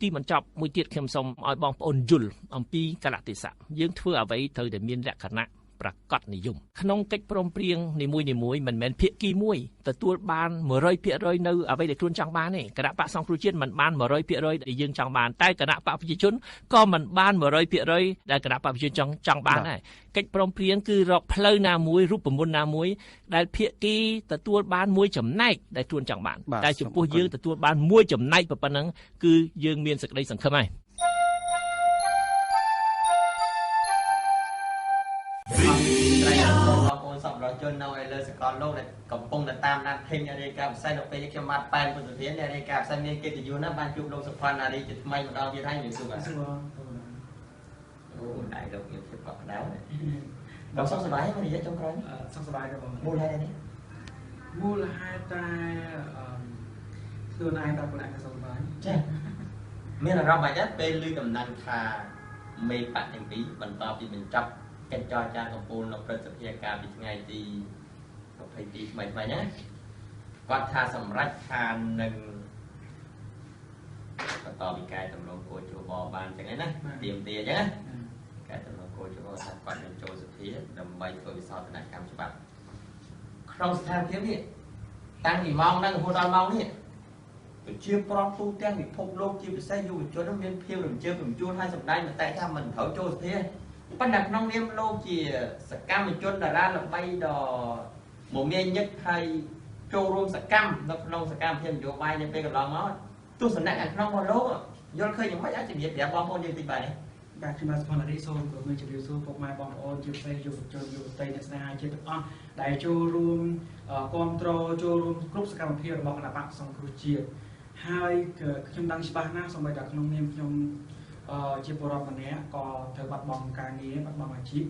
ទីបញ្ចប់មួយទៀតខ្ញុំសូមឲ្យបងប្អូនយល់អំពីកលៈទេសៈយើងធ្វើអ្វីត្រូវតែមានលក្ខណៈប្រកបនិយមក្នុងកិច្ចព្រមព្រៀងនីមួយៗមិនមែនភាគីមួយទទួលបាន 100% នៅអ្វីដែលខ្លួនចង់បានទេគណៈបកសង្គ្រោះជាតិមិនបាន 100% ដែលយើងចង់បានតែគណៈបកប្រជាជនក៏មិនបាន 100% ដែលគណៈបកប្រជាជនចង់បានដែរកិច្ចព្រមព្រៀងគឺរកផ្លូវណាមួយរូបមន្តណាមួយដែលភាគីទទួលបានមួយចំណែកដែលខ្លួនចង់បានតែចំពោះយើងទទួលបានមួយចំណែកប៉ុណ្ណឹងគឺយើងមានសេចក្តីសង្ឃឹមហើយបងប្អូនសប្បុរសជននៅឯលើសកលលោកដែលកំពុងតែតាមដានធិញរាយការណ៍ផ្សេងដល់ពេលនេះខ្ញុំបាទប៉ែនពុទ្ធធានអ្នករាយការណ៍ផ្សេងមានកិត្តិយសណាស់បានជួបលោកសុផាន់ណារីជាថ្មីម្ដងទៀតហើយជំរាបសួរបាទអូដៃលោកមានភាពកក់ក្ដៅដល់សុខសប្បាយមករយៈចុងក្រោយសុខសប្បាយទេបងមូលហេតុអីនេះមូលហេតុតែខ្លួនឯងដល់ខ្លួនឯងសុខសប្បាយចាមានអារម្មណ៍បាច់ដែរពេលឮដំណឹងថា មេបកទាំងពីរបន្តពីបញ្ចប់កិច្ចចរចាកម្ពុជានៅព្រឹទ្ធសភាកាលពីថ្ងៃទី22ថ្មីថ្មីហ្នឹងគាត់ថាសម្រេចថានឹងបន្តវិកែតម្រង់គោជបបានចឹងឯណាទៀមទាចឹងណាកែតម្រង់គោជបថាគាត់នឹងចូលសភាដើម្បីធ្វើវិសោធនកម្មច្បាប់ក្នុងស្ថានភាពនេះតាំងពីម៉ោងហ្នឹងរហូតដល់ម៉ោងនេះប្រជាប្រដ្ឋទូទាំងពិភពលោកជាពិសេសយុវជននឹងមានភាពរំជើបរំជួលហើយសម្ដែងមតិថាមិនត្រូវចូលសភាប៉ុន្តែក្នុងនាមលោកជាសកម្មជនតារាល្បីដ៏មមាញឹកហើយចូលរួមសកម្មនៅក្នុងសកម្មភាពនយោបាយនៅពេលកន្លងមកទស្សនៈខាងក្នុងរបស់លោកយល់ឃើញយ៉ាងម៉េចអាចជំរាបប្រាប់បងប្អូនយើងតិចបាទនេះបាទខ្ញុំបាទសុផាណារីសូមគោរពជម្រាបសួរពុកម៉ែបងប្អូនជាពិសេសយុវជនយុវតីអ្នកស្នេហាជាតិទាំងអស់ដែលចូលរួមគាំទ្រចូលរួមគ្រប់សកម្មភាពរបស់គណបក្សសង្គ្រោះជាតិហើយខ្ញុំដឹងច្បាស់ណាស់សូម្បីតែក្នុងនាមខ្ញុំជាពលរដ្ឋម្នាក់ក៏ត្រូវបាត់បង់ការងារបាត់បង់អាជីព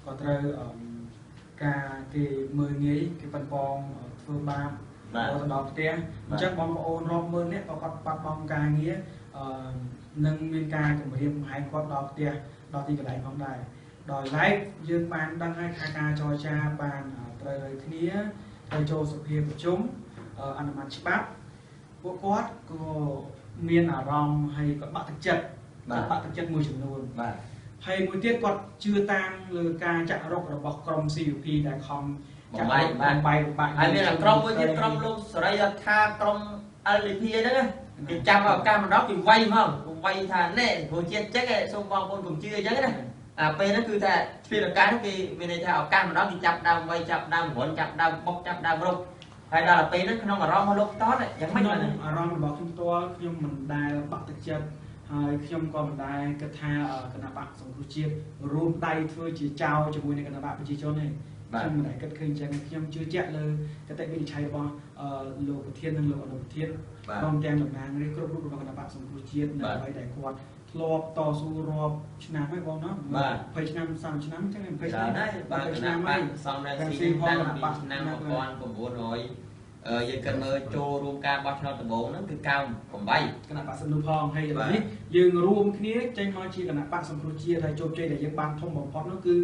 ក៏ត្រូវការគេមើលងាយគេប៉ុនប៉ងធ្វើបាបទៅដល់ផ្ទះអញ្ចឹងបងប្អូនរាប់ម៉ឺននាក់ក៏គាត់បាត់បង់ការងារនឹងមានការគំរាមកំហែងគាត់ដល់ផ្ទះដល់ទីកន្លែងផងដែរដោយឡែកយើងបានដឹងហើយថាការចរចាបានត្រូវឲ្យគ្នាត្រូវចូលសភាប្រជុំអនុម័តច្បាប់ពួកគាត់ក៏មានអារម្មណ៍ហើយក៏បាក់ទឹកចិត្តបាក់ទឹកចិត្តមួយចំនួនបាទហើយមួយទៀតគាត់ជឿតាមលើការចាក់រុករបស់ក្រុម CUP ដែលខំចាក់រុកបំបាយបំបាក់ហើយមានក្រុមមួយទៀតក្រុមលោកសេរីរដ្ឋាក្រុម LDP ហ្នឹងគេចាប់ឱកាសម្ដងគេវាយហ្មងវាយថាណែព្រោះជាតិចឹងសូមបងប្អូនកុំជឿអញ្ចឹងណាអាពេលហ្នឹងគឺថាឆ្លៀតឱកាសគេមានន័យថាឱកាសម្ដងគេចាប់ដើមវាយចាប់ដើមរន់ចាប់ដើមបុកចាប់ដើមរុកហើយដល់ពេលហ្នឹងក្នុងអារម្មណ៍របស់លោកតតយ៉ាងម៉េចបាទអារម្មណ៍របស់ខ្ញុំផ្ទាល់ខ្ញុំមិនដែលបាក់ទឹកចិត្តហើយខ្ញុំក៏មិនដែលគិតថាគណបក្សសង្គ្រោះជាតិរួមដៃធ្វើជាចៅជាមួយនឹងគណបក្សប្រជាជនទេខ្ញុំមិនដែលគិតឃើញអញ្ចឹងខ្ញុំជឿជាក់លើគតិវិនិច្ឆ័យរបស់លោកប្រធាននិងលោកអនុប្រធានព្រមទាំងតំណាងរាស្ត្រគ្រប់រូបរបស់គណបក្សសង្គ្រោះជាតិនៅអ្វីដែលគាត់ធ្លាប់តស៊ូរាប់ឆ្នាំហើយបងណា20ឆ្នាំ30ឆ្នាំអញ្ចឹង20ឆ្នាំហើយបាទគណបក្សសំរងស៊ីតាំងពីឆ្នាំ1900យើងគិតមើលចូលរួមការបោះឆ្នោតដំបូងហ្នឹងគឺ98គណបក្សសនុផងហើយឥឡូវនេះយើងរួមគ្នាចេញមកជាគណបក្សសង្គ្រោះជាតិហើយជោគជ័យដែលយើងបានធំបំផុតនោះគឺ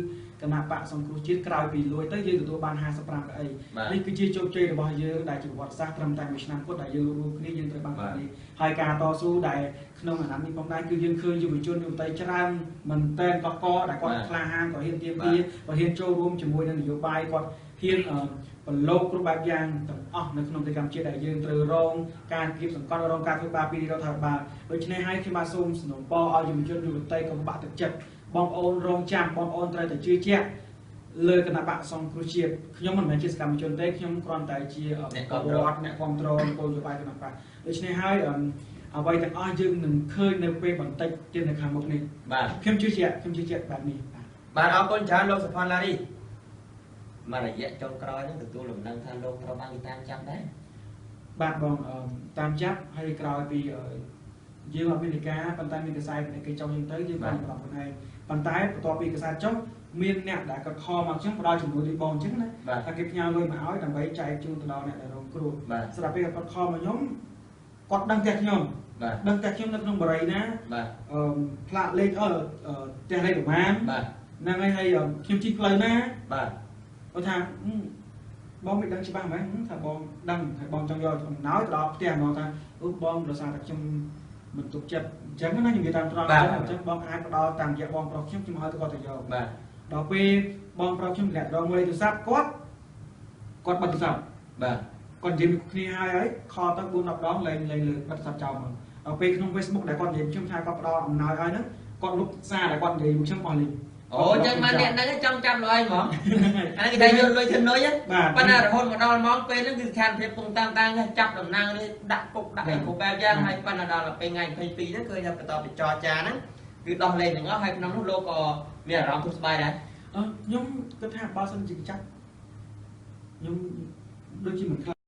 គណបក្សសង្គ្រោះជាតិក្រោយពីលួចទៅយើងទទួលបាន55កៅអីនេះគឺជាជោគជ័យរបស់យើងដែលជាប្រវត្តិសាស្ត្រត្រឹមតែមួយឆ្នាំគត់ដែលយើងរួមគ្នាយើងត្រូវបាននេះហើយការតស៊ូដែលក្នុងអាណត្តិនេះផងដែរគឺយើងឃើញយុវជនយុវតីច្រើនមែនទែនកកដែលគាត់ក្លាហានក៏ហ៊ានទាមទារក៏ហ៊ានចូលរួមជាមួយនឹងនយោបាយគាត់ហ៊ានប្រឡូកគ្រប់បែបយ៉ាងទាំងអស់នៅក្នុងប្រទេសកម្ពុជាដែលយើងត្រូវរងការគៀបសង្កត់រងការធ្វើបាបពីរដ្ឋាភិបាលដូច្នេះហើយខ្ញុំបាទសូមសំណូមពរឲ្យយុវជនយុវតីកុំបាក់ទឹកចិត្តបងប្អូនរងចាំបងប្អូនត្រូវតែជឿជាក់លើគណបក្សសង្គ្រោះជាតិខ្ញុំមិនមែនជាសកម្មជនទេខ្ញុំគ្រាន់តែជាអ្នកគ្រប់គ្រងគោលនយោបាយគណបក្សដូច្នេះហើយអ្វីទាំងអស់យើងនឹងឃើញនៅពេលបន្តិចទៀតនៅខាងមុខនេះបាទខ្ញុំជឿជាក់ខ្ញុំជឿជាក់បែបនេះបាទអរគុណច្រើនលោកសុផាន់ឡារីមួយរយៈចុងក្រោយនេះទទួលលំនឹងថាលោកត្រូវបានគេតាមចាប់ដែរបាទបងតាមចាប់ហើយក្រោយពីយើងអត់មានការប៉ុន្តែមានកសែតគេចុះយើងទៅយើងបានប្រាប់ខ្លួនឯងប៉ុន្តែបន្ទាប់ពីកសែតចុះមានអ្នកដែលគាត់ខលមកខ្ញុំផ្ដល់ចំនួនលុយបងអញ្ចឹងណាថាគេផ្ញើលុយមកឲ្យដើម្បីចែកជូនទៅដល់អ្នកដែលរងគ្រោះស្រាប់ពេលគាត់ខលមកខ្ញុំគាត់ដឹងផ្ទះខ្ញុំដឹងផ្ទះខ្ញុំនៅក្នុងបរិយាណាផ្លាកលេខផ្ទះលេខប្រមាណហ្នឹងហើយខ្ញុំជិះផ្លូវណាបាទគាត់ថាបងមិនដឹងច្បាស់ហ្មងថាបងដឹងហើយបងចង់យកអំណោយទៅដល់ផ្ទះហ្មងថាបងប្រសាតែខ្ញុំមិនទុកចិត្តអញ្ចឹងណាខ្ញុំនិយាយតាមត្រង់អញ្ចឹងបងអាចផ្ដល់តាមរយៈបងប្រុសខ្ញុំខ្ញុំឲ្យទៅគាត់ទៅយកបាទដល់ពេលបងប្រុសខ្ញុំលាក់ដល់មួយទូរស័ព្ទគាត់គាត់បិទទូរស័ព្ទបាទគាត់និយាយគ្នាហើយខលទៅ4 10ដងលែងលើបិទទូរស័ព្ទចោលហ្មងដល់ពេលក្នុង Facebook ដែលគាត់និយាយខ្ញុំថាគាត់ផ្ដល់អំណោយឲ្យហ្នឹងគាត់លុបសារដែលគាត់និយាយខ្ញុំអស់លីងអូចឹងមកអ្នកហ្នឹងចង់ចាប់លុយហ្មងអានេះគេថាយកលុយធ្វើនុយប៉ុន្តែរហូតមកដល់ម៉ោងពេលហ្នឹងគឺស្ថានភាពពងតាំងចាប់តំណាងនេះដាក់គុកដាក់អីគ្រប់បែបយ៉ាងហើយប៉ុន្តែដល់ពេលថ្ងៃ22ហ្នឹងឃើញថាបន្តទៅចរចាហ្នឹងគឺដោះលែងទាំងអស់ហើយក្នុងនោះលោកក៏មានអារម្មណ៍ធូរស្បើយដែរខ្ញុំគិតថាបើសិនជាចាប់ខ្ញុំដូចជាមិនខ្លាច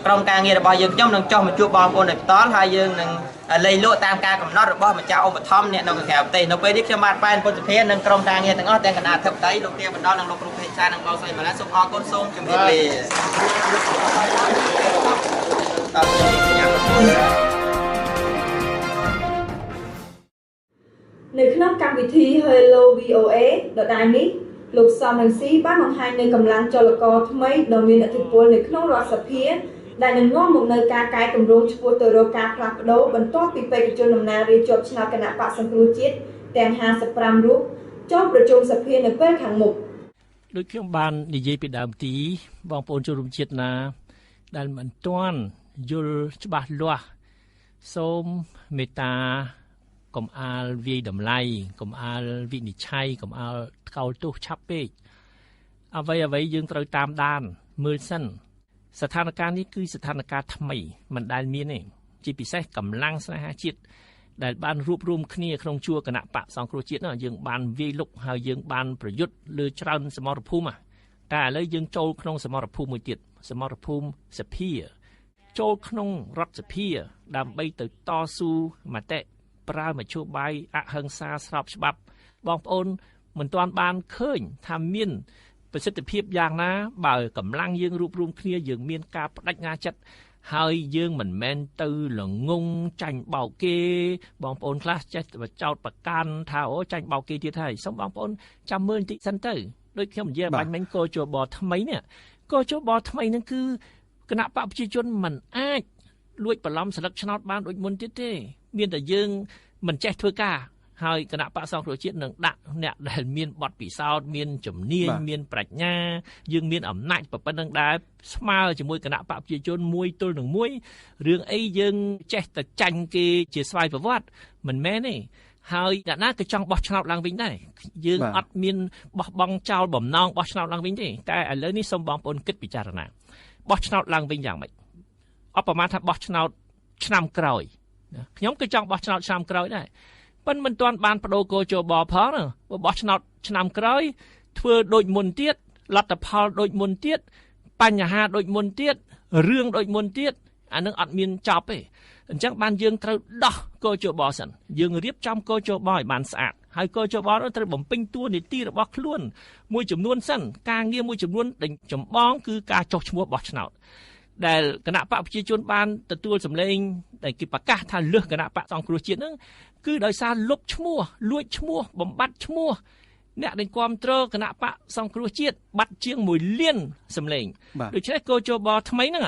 ក្រុមការងាររបស់យើងខ្ញុំនឹងចុះមកជួបបងប្អូនដោយផ្ទាល់ហើយយើងនឹងលេងលក់តាមការកំណត់របស់ម្ចាស់ឧបត្ថម្ភអ្នកនៅក្រៅប្រទេសនៅពេលនេះខ្ញុំបាទប៉ែនពុទ្ធសភានិងក្រុមការងារទាំងអស់ទាំងគណៈអធិបតីលោកទាបណ្ដោះនិងលោកគ្រូពេជ្រសានិងបងស្រីម៉ាឡាសូមអរគុណសូមជម្រាបលា។ នៅក្នុងកម្មវិធី Hello VOA ដដែលនេះលោកសំរងស៊ីបានបង្ហាញនៅកម្លាំងចលករថ្មីដ៏មានឥទ្ធិពលនៅក្នុងរដ្ឋសភាដែលនឹងនាំមកនូវការកែតម្រង់ឆ្ពោះទៅរកការផ្លាស់ប្ដូរបន្ទាប់ពីបេក្ខជនតំណាងរាស្ត្រជាប់ឆ្នោតគណបក្សសង្គ្រោះជាតិទាំង55រូបចូលប្រជុំសភានៅពេលខាងមុខដូចខ្ញុំបាននិយាយពីដើមទីបងប្អូនជនរួមជាតិណាដែលមិនទាន់យល់ច្បាស់លាស់សូមមេត្តាកុំអាលវាយតម្លៃកុំអាលវិនិច្ឆ័យកុំអាលថ្កោលទោសឆាប់ពេកអ្វីៗយើងត្រូវតាមដានមើលសិនស្ថានភាពនេះគឺស្ថានភាពថ្មីមិនដែលមានទេជាពិសេសកម្លាំងស្នេហាជាតិដែលបានរួបរวมគ្នាក្នុងជួរគណៈបកសង្គ្រោះជាតិនោះយើងបានវាយលុកហើយយើងបានប្រយុទ្ធលើច្រើនសមរភូមិតែឥឡូវយើងចូលក្នុងសមរភូមិមួយទៀតសមរភូមិសភាចូលក្នុងរដ្ឋសភាដើម្បីទៅតស៊ូមតិប្រើមធ្យោបាយអហិង្សាស្របច្បាប់បងប្អូនមិនទាន់បានឃើញថាមានប្រសិទ្ធភាពយ៉ាងណាបើកម្លាំងយើងរួបរวมគ្នាយើងមានការបដិញ្ញាចិត្តហើយយើងមិនមែនទៅល្ងងចាញ់បោកគេបងប្អូនខ្លះចេះចោតប្រកាន់ថាអូចាញ់បោកគេទៀតហើយសូមបងប្អូនចាំមើលបន្តិចសិនទៅដូចខ្ញុំនិយាយបាញ់មិញកោជបថ្មីនេះកោជបថ្មីហ្នឹងគឺគណៈបកប្រជាជនមិនអាចលួចបន្លំស្លឹកឆ្នោតបានដូចមុនទៀតទេមានតែយើងមិនចេះធ្វើការហើយគណៈបកសង្គ្រោះជាតិនឹងដាក់អ្នកដែលមានបទពិសោធន៍មានជំនាញមានប្រាជ្ញាយើងមានអំណាចប៉ុណ្្នឹងដែរស្មើជាមួយគណៈបកប្រជាជនមួយទល់នឹងមួយរឿងអីយើងចេះតែចាញ់គេជាស្វ័យប្រវត្តិមិនមែនទេហើយអ្នកណាក៏ចង់បោះឆ្នោតឡើងវិញដែរយើងអត់មានបោះបង់ចោលបំណងបោះឆ្នោតឡើងវិញទេតែឥឡូវនេះសូមបងប្អូនគិតពិចារណាបោះឆ្នោតឡើងវិញយ៉ាងម៉េចអបមាថាបោះឆ្នោតឆ្នាំក្រោយខ្ញុំក៏ចង់បោះឆ្នោតឆ្នាំក្រោយដែរប៉ុន្តែមិនទាន់បានបដូរកោជបផងបើបោះឆ្នោតឆ្នាំក្រោយធ្វើដូចមុនទៀតលទ្ធផលដូចមុនទៀតបញ្ហាដូចមុនទៀតរឿងដូចមុនទៀតអានឹងអត់មានចប់ទេអញ្ចឹងបានយើងត្រូវដោះកោជបសិនយើងរៀបចំកោជបឲ្យបានស្អាតហើយកោជបនោះត្រូវបំពេញតួនាទីរបស់ខ្លួនមួយចំនួនសិនការងារមួយចំនួនចម្បងគឺការចុះឈ្មោះបោះឆ្នោតដែលគណៈបកប្រជាជនបានទទួលសម្លេងដែលគេប្រកាសថាលើសគណៈបកសង្គ្រោះជាតិហ្នឹងគឺដោយសារលុបឈ្មោះលួចឈ្មោះបំបត្តិឈ្មោះអ្នកដែលគាំទ្រគណៈបកសង្គ្រោះជាតិបាត់ជាង1លានសម្លេងដូច្នេះកោជបថ្មីហ្នឹង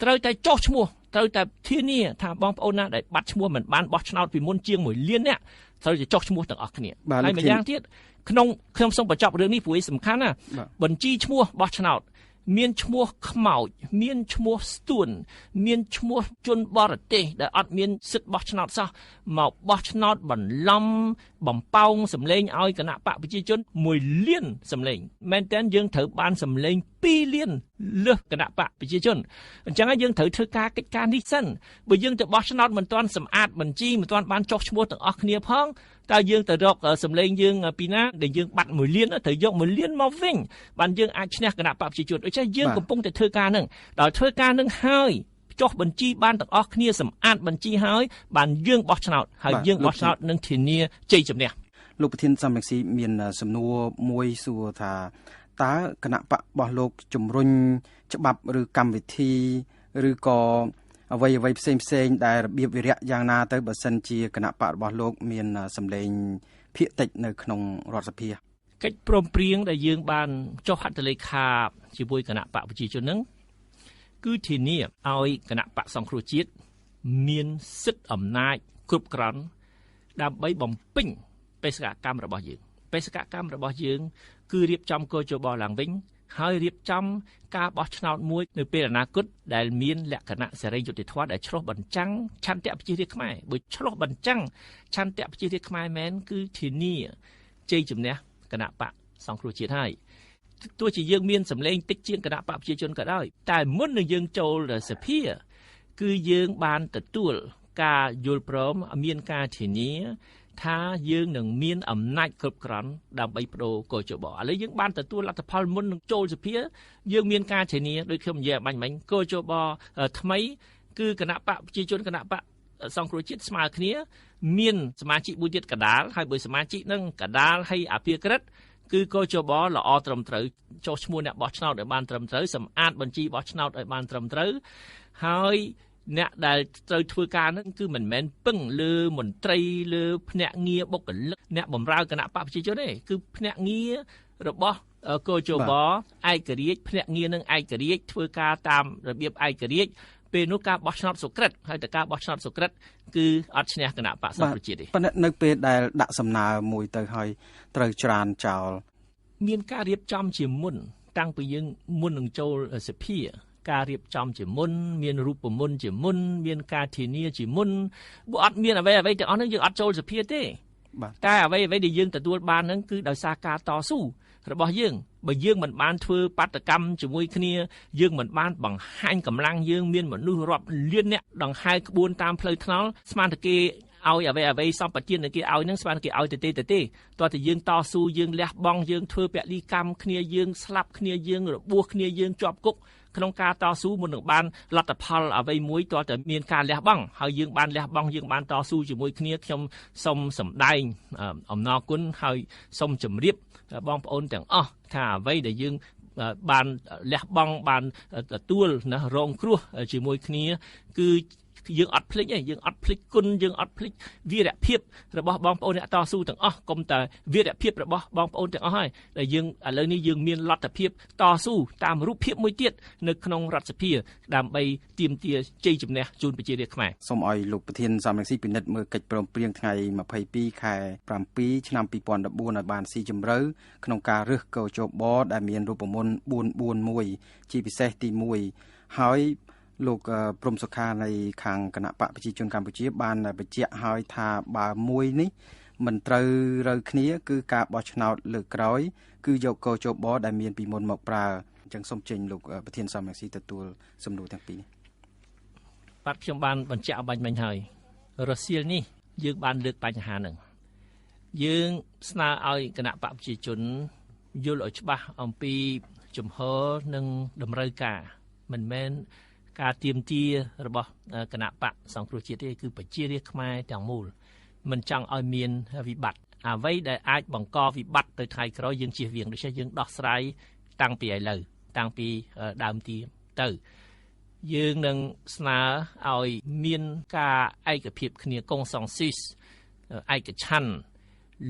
ត្រូវតែចុះឈ្មោះត្រូវតែធានាថាបងប្អូនណាដែលបាត់ឈ្មោះមិនបានបោះឆ្នោតពីមុនជាង1លានអ្នកត្រូវតែចុះឈ្មោះទាំងអស់គ្នាហើយម្យ៉ាងទៀតក្នុងខ្ញុំសូមបញ្ចប់រឿងនេះព្រោះសំខាន់ណាបញ្ជីឈ្មោះបោះឆ្នោតមានឈ្មោះខ្មោចមានឈ្មោះស្ទួនមានឈ្មោះជនបរទេសដែលអត់មានសិទ្ធិបោះឆ្នោតសោះមកបោះឆ្នោតបន្លំបំប៉ោងសម្លេងឲ្យគណៈបកប្រជាជន1លានសម្លេងមែនតើយើងត្រូវបានសម្លេង2លានលើសគណៈបកប្រជាជនអញ្ចឹងយើងត្រូវធ្វើការកិច្ចការនេះសិនបើយើងទៅបោះឆ្នោតមិនទាន់សម្អាតបញ្ជីមិនទាន់បានចុះឈ្មោះទាំងអស់គ្នាផងតើយើងទៅរកសម្លេងយើងពីណាដែលយើងបាត់1លានត្រូវយក1លានមកវិញបានយើងអាចឈ្នះគណៈបកប្រជាជនដូច្នេះយើងកំពុងតែធ្វើការនឹងដល់ធ្វើការនឹងហើយចុះបញ្ជីបានទាំងអស់គ្នាសម្អាតបញ្ជីហើយបានយើងបោះឆ្នោតហើយយើងបោះឆ្នោតនឹងធានាជ័យជំនះលោកប្រធានសំរងស៊ីមានសំណួរមួយសួរថាតើគណៈបករបស់លោកជំរុញច្បាប់ឬកម្មវិធីឬក៏អ្វីៗផ្សេងៗដែលរបៀបវិរៈយ៉ាងណាទៅបើសិនជាគណៈបករបស់លោកមានសម្លេងភាគតិចនៅក្នុងរដ្ឋសភាកិច្ចព្រមព្រៀងដែលយើងបានចុះហត្ថលេខាជាមួយគណៈបកប្រជាជននឹងគឺធានាឲ្យគណៈបកសង្គ្រោះជាតិមានសិទ្ធិអំណាចគ្រប់គ្រាន់ដើម្បីបំពេញបេសកកម្មរបស់យើងបេសកកម្មរបស់យើងគឺរៀបចំកោជបឡើងវិញហើយរៀបចំការបោះឆ្នោតមួយនៅពេលអនាគតដែលមានលក្ខណៈសេរីយុត្តិធម៌ដែលឆ្លុះបញ្ចាំងឆន្ទៈប្រជារាស្ត្រខ្មែរបើឆ្លុះបញ្ចាំងឆន្ទៈប្រជារាស្ត្រខ្មែរមែនគឺធានាជ័យជំនះគណៈបកសង្គ្រោះជាតិហើយទោះជាយើងមានសម្លេងតិចជាងគណៈបកប្រជាជនក៏ដោយតែមុននឹងយើងចូលសភាគឺយើងបានទទួលការយល់ព្រមមានការធានាថាយើងនឹងមានអំណាចគ្រប់គ្រាន់ដើម្បីបដូរកោជបឥឡូវយើងបានទទួលលទ្ធផលមុននឹងចូលសភាយើងមានការធានាដូចខ្ញុំនិយាយបាញ់មិញកោជបថ្មីគឺគណៈបកប្រជាជនគណៈបកសង្គ្រោះជាតិស្មើគ្នាមានសមាជិកមួយទៀតកដាលហើយបើសមាជិកនឹងកដាលហើយអភិក្រិតគឺកោជបល្អត្រឹមត្រូវចុះឈ្មោះអ្នកបោះឆ្នោតឲ្យបានត្រឹមត្រូវសម្អាតបញ្ជីបោះឆ្នោតឲ្យបានត្រឹមត្រូវហើយ អ្នកដែលត្រូវធ្វើការហ្នឹងគឺមិនមែនពឹងលើមន្ត្រីលើភ្នាក់ងារបុគ្គលិកអ្នកបម្រើគណៈបកប្រជាជនទេគឺភ្នាក់ងាររបស់កោជបឯករាជ្យភ្នាក់ងារនឹងឯករាជ្យធ្វើការតាមរបៀបឯករាជ្យពេលនោះការបោះឆ្នោតសុក្រិតហើយតែការបោះឆ្នោតសុក្រិតគឺអត់ឈ្នះគណៈបកសង្គ្រោះជាតិទេប៉ុន្តែនៅពេលដែលដាក់សំណើមួយទៅហើយត្រូវច្រានចោលមានការរៀបចំជាមុនតាំងពីយើងមុននឹងចូលសភាការរៀបចំជាមុនមានរូបមន្តជាមុនមានការធានាជាមុនបើអត់មានអ្វីអ្វីទាំងអស់ហ្នឹងយើងអត់ចូលសភាទេតែអ្វីអ្វីដែលយើងទទួលបានហ្នឹងគឺដោយសារការតស៊ូរបស់យើងបើយើងមិនបានធ្វើបាតកម្មជាមួយគ្នាយើងមិនបានបង្ហាញកម្លាំងយើងមានមនុស្សរាប់លានអ្នកដង្ហែក្បួនតាមផ្លូវថ្នល់ស្មានតែគេឲ្យអ្វីអ្វីសម្បទានគេឲ្យនឹងស្មានគេឲ្យទៅទេទៅទេតោះតែយើងតស៊ូយើងលះបង់យើងធ្វើពលីកម្មគ្នាយើងស្លាប់គ្នាយើងរបួសគ្នាយើងជាប់គុកក្នុងការតស៊ូមុននឹងបានលទ្ធផលអ្វីមួយតើតែមានការលះបង់ហើយយើងបានលះបង់យើងបានតស៊ូជាមួយគ្នាខ្ញុំសូមសម្ដែងអំណរគុណហើយសូមជម្រាបបងប្អូនទាំងអស់ថាអ្វីដែលយើងបានលះបង់បានទទួលណារងគ្រោះជាមួយគ្នាគឺយើងអត់ភ្លេចទេយើងអត់ភ្លេចគុណយើងអត់ភ្លេចវីរភាពរបស់បងប្អូនអ្នកតស៊ូទាំងអស់កុំតែវីរភាពរបស់បងប្អូនទាំងអស់ហើយដែលយើងឥឡូវនេះយើងមានលទ្ធភាពតស៊ូតាមរូបភាពមួយទៀតនៅក្នុងរដ្ឋសភាដើម្បីទាមទារជ័យជំនះជូនប្រជារាស្ត្រខ្មែរសូមឲ្យលោកប្រធានសំរងស៊ីពិនិត្យមើលកិច្ចព្រមព្រៀងថ្ងៃ22ខែ7ឆ្នាំ2014ឲ្យបានស៊ីជម្រៅក្នុងការរើសកោជបដែលមានរូបមន្ត441ជាពិសេសទី1ហើយលោកព្រំសុខានៃខាងគណៈបកប្រជាជនកម្ពុជាបានបញ្ជាក់ហើយថាបើមួយនេះមិនត្រូវរូវគ្នាគឺការបោះឆ្នោតលើកក្រោយគឺយកកោជបដែលមានពីមុនមកប្រើអញ្ចឹងសូមចេញលោកប្រធានសំរងស៊ីទទួលសំណួរទាំងពីរនេះបាទខ្ញុំបានបញ្ជាក់បាញ់មិញហើយរសៀលនេះយើងបានលើកបញ្ហាហ្នឹងយើងស្នើឲ្យគណៈបកប្រជាជនយល់ឲ្យច្បាស់អំពីជំហរនិងតម្រូវការមិនមែនការទាមទាររបស់គណៈបកសង្គ្រោះជាតិទេគឺប្រជារាស្ត្រខ្មែរទាំងមូលមិនចង់ឲ្យមានវិបត្តិអ្វីដែលអាចបង្កវិបត្តិទៅថ្ងៃក្រោយយើងជៀសវាងដូច្នេះយើងដោះស្រាយតាំងពីឥឡូវតាំងពីដើមទីទៅយើងនឹងស្នើឲ្យមានការឯកភាពគ្នាកុងសង់ស៊ីសឯកច្ឆន្ទ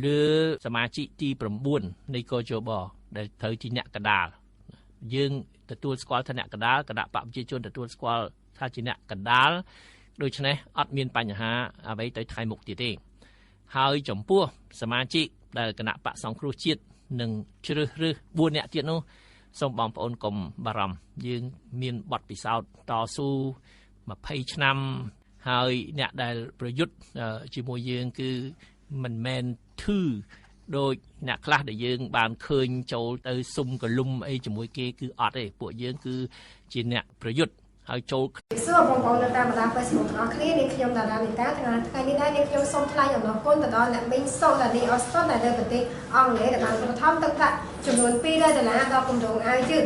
លើសមាជិកទី9នៃកជបដែលត្រូវជាអ្នកកដាលយើងទទួលស្គាល់ថាអ្នកកដាលគណៈបកប្រជាជនទទួលស្គាល់ថាជាអ្នកកដាលដូច្នេះអត់មានបញ្ហាអ្វីទៅថ្ងៃមុខទៀតទេហើយចំពោះសមាជិកដែលគណៈបកសង្គ្រោះជាតិនឹងជ្រើសរើស4អ្នកទៀតនោះសូមបងប្អូនកុំបារម្ភយើងមានបទពិសោធន៍តស៊ូ20ឆ្នាំហើយអ្នកដែលប្រយុទ្ធជាមួយយើងគឺមិនមែនធឺដោយអ្នកខ្លះដែលយើងបានឃើញចូលទៅសុំកលុំអីជាមួយគេគឺអត់ទេពួកយើងគឺជាអ្នកប្រយុទ្ធហើយចូលសួរបងប្អូននៅតាមបណ្ដា Facebook ទាំងអស់គ្នានាងខ្ញុំតារានីតាថ្ងៃនេះដែរនាងខ្ញុំសូមថ្លែងអំណរគុណទៅដល់អ្នកមីងសូដានីអូស្តុនដែលនៅប្រទេសអង់គ្លេសដែលបានឧបត្ថម្ភទឹកប្រាក់ចំនួន200ដុល្លារដល់គម្រោងអាវយឺត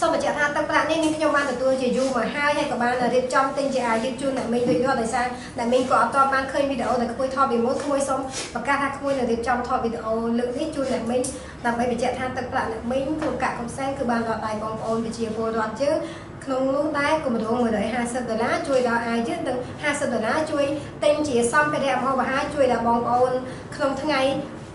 សូមបញ្ជាក់ថាទឹកប្រាក់នេះនាងខ្ញុំបានទទួលជាយូរមកហើយហើយក៏បានរៀបចំទិញជាអាវយឺតជូនអ្នកមីងរួចរាល់ដោយសារអ្នកមីងក៏អត់ទាន់បានឃើញវីដេអូដែលក្មួយថតពីមុនក្មួយសូមប្រកាសថាក្មួយនឹងរៀបចំថតវីដេអូលើកនេះជូនអ្នកមីងដើម្បីបញ្ជាក់ថាទឹកប្រាក់អ្នកមីងគ្រប់កាក់គ្រប់សែនគឺបានដល់ដៃបងប្អូនប្រជាពលរដ្ឋយើងក្នុងនោះដែរគម្រោង150ដុល្លារជួយដល់អាវយឺតនិង50ដុល្លារជួយទិញជាសម្ភារៈម្ហូបអាហារជួយដល់បងប្អូនក្នុងថ្ងៃ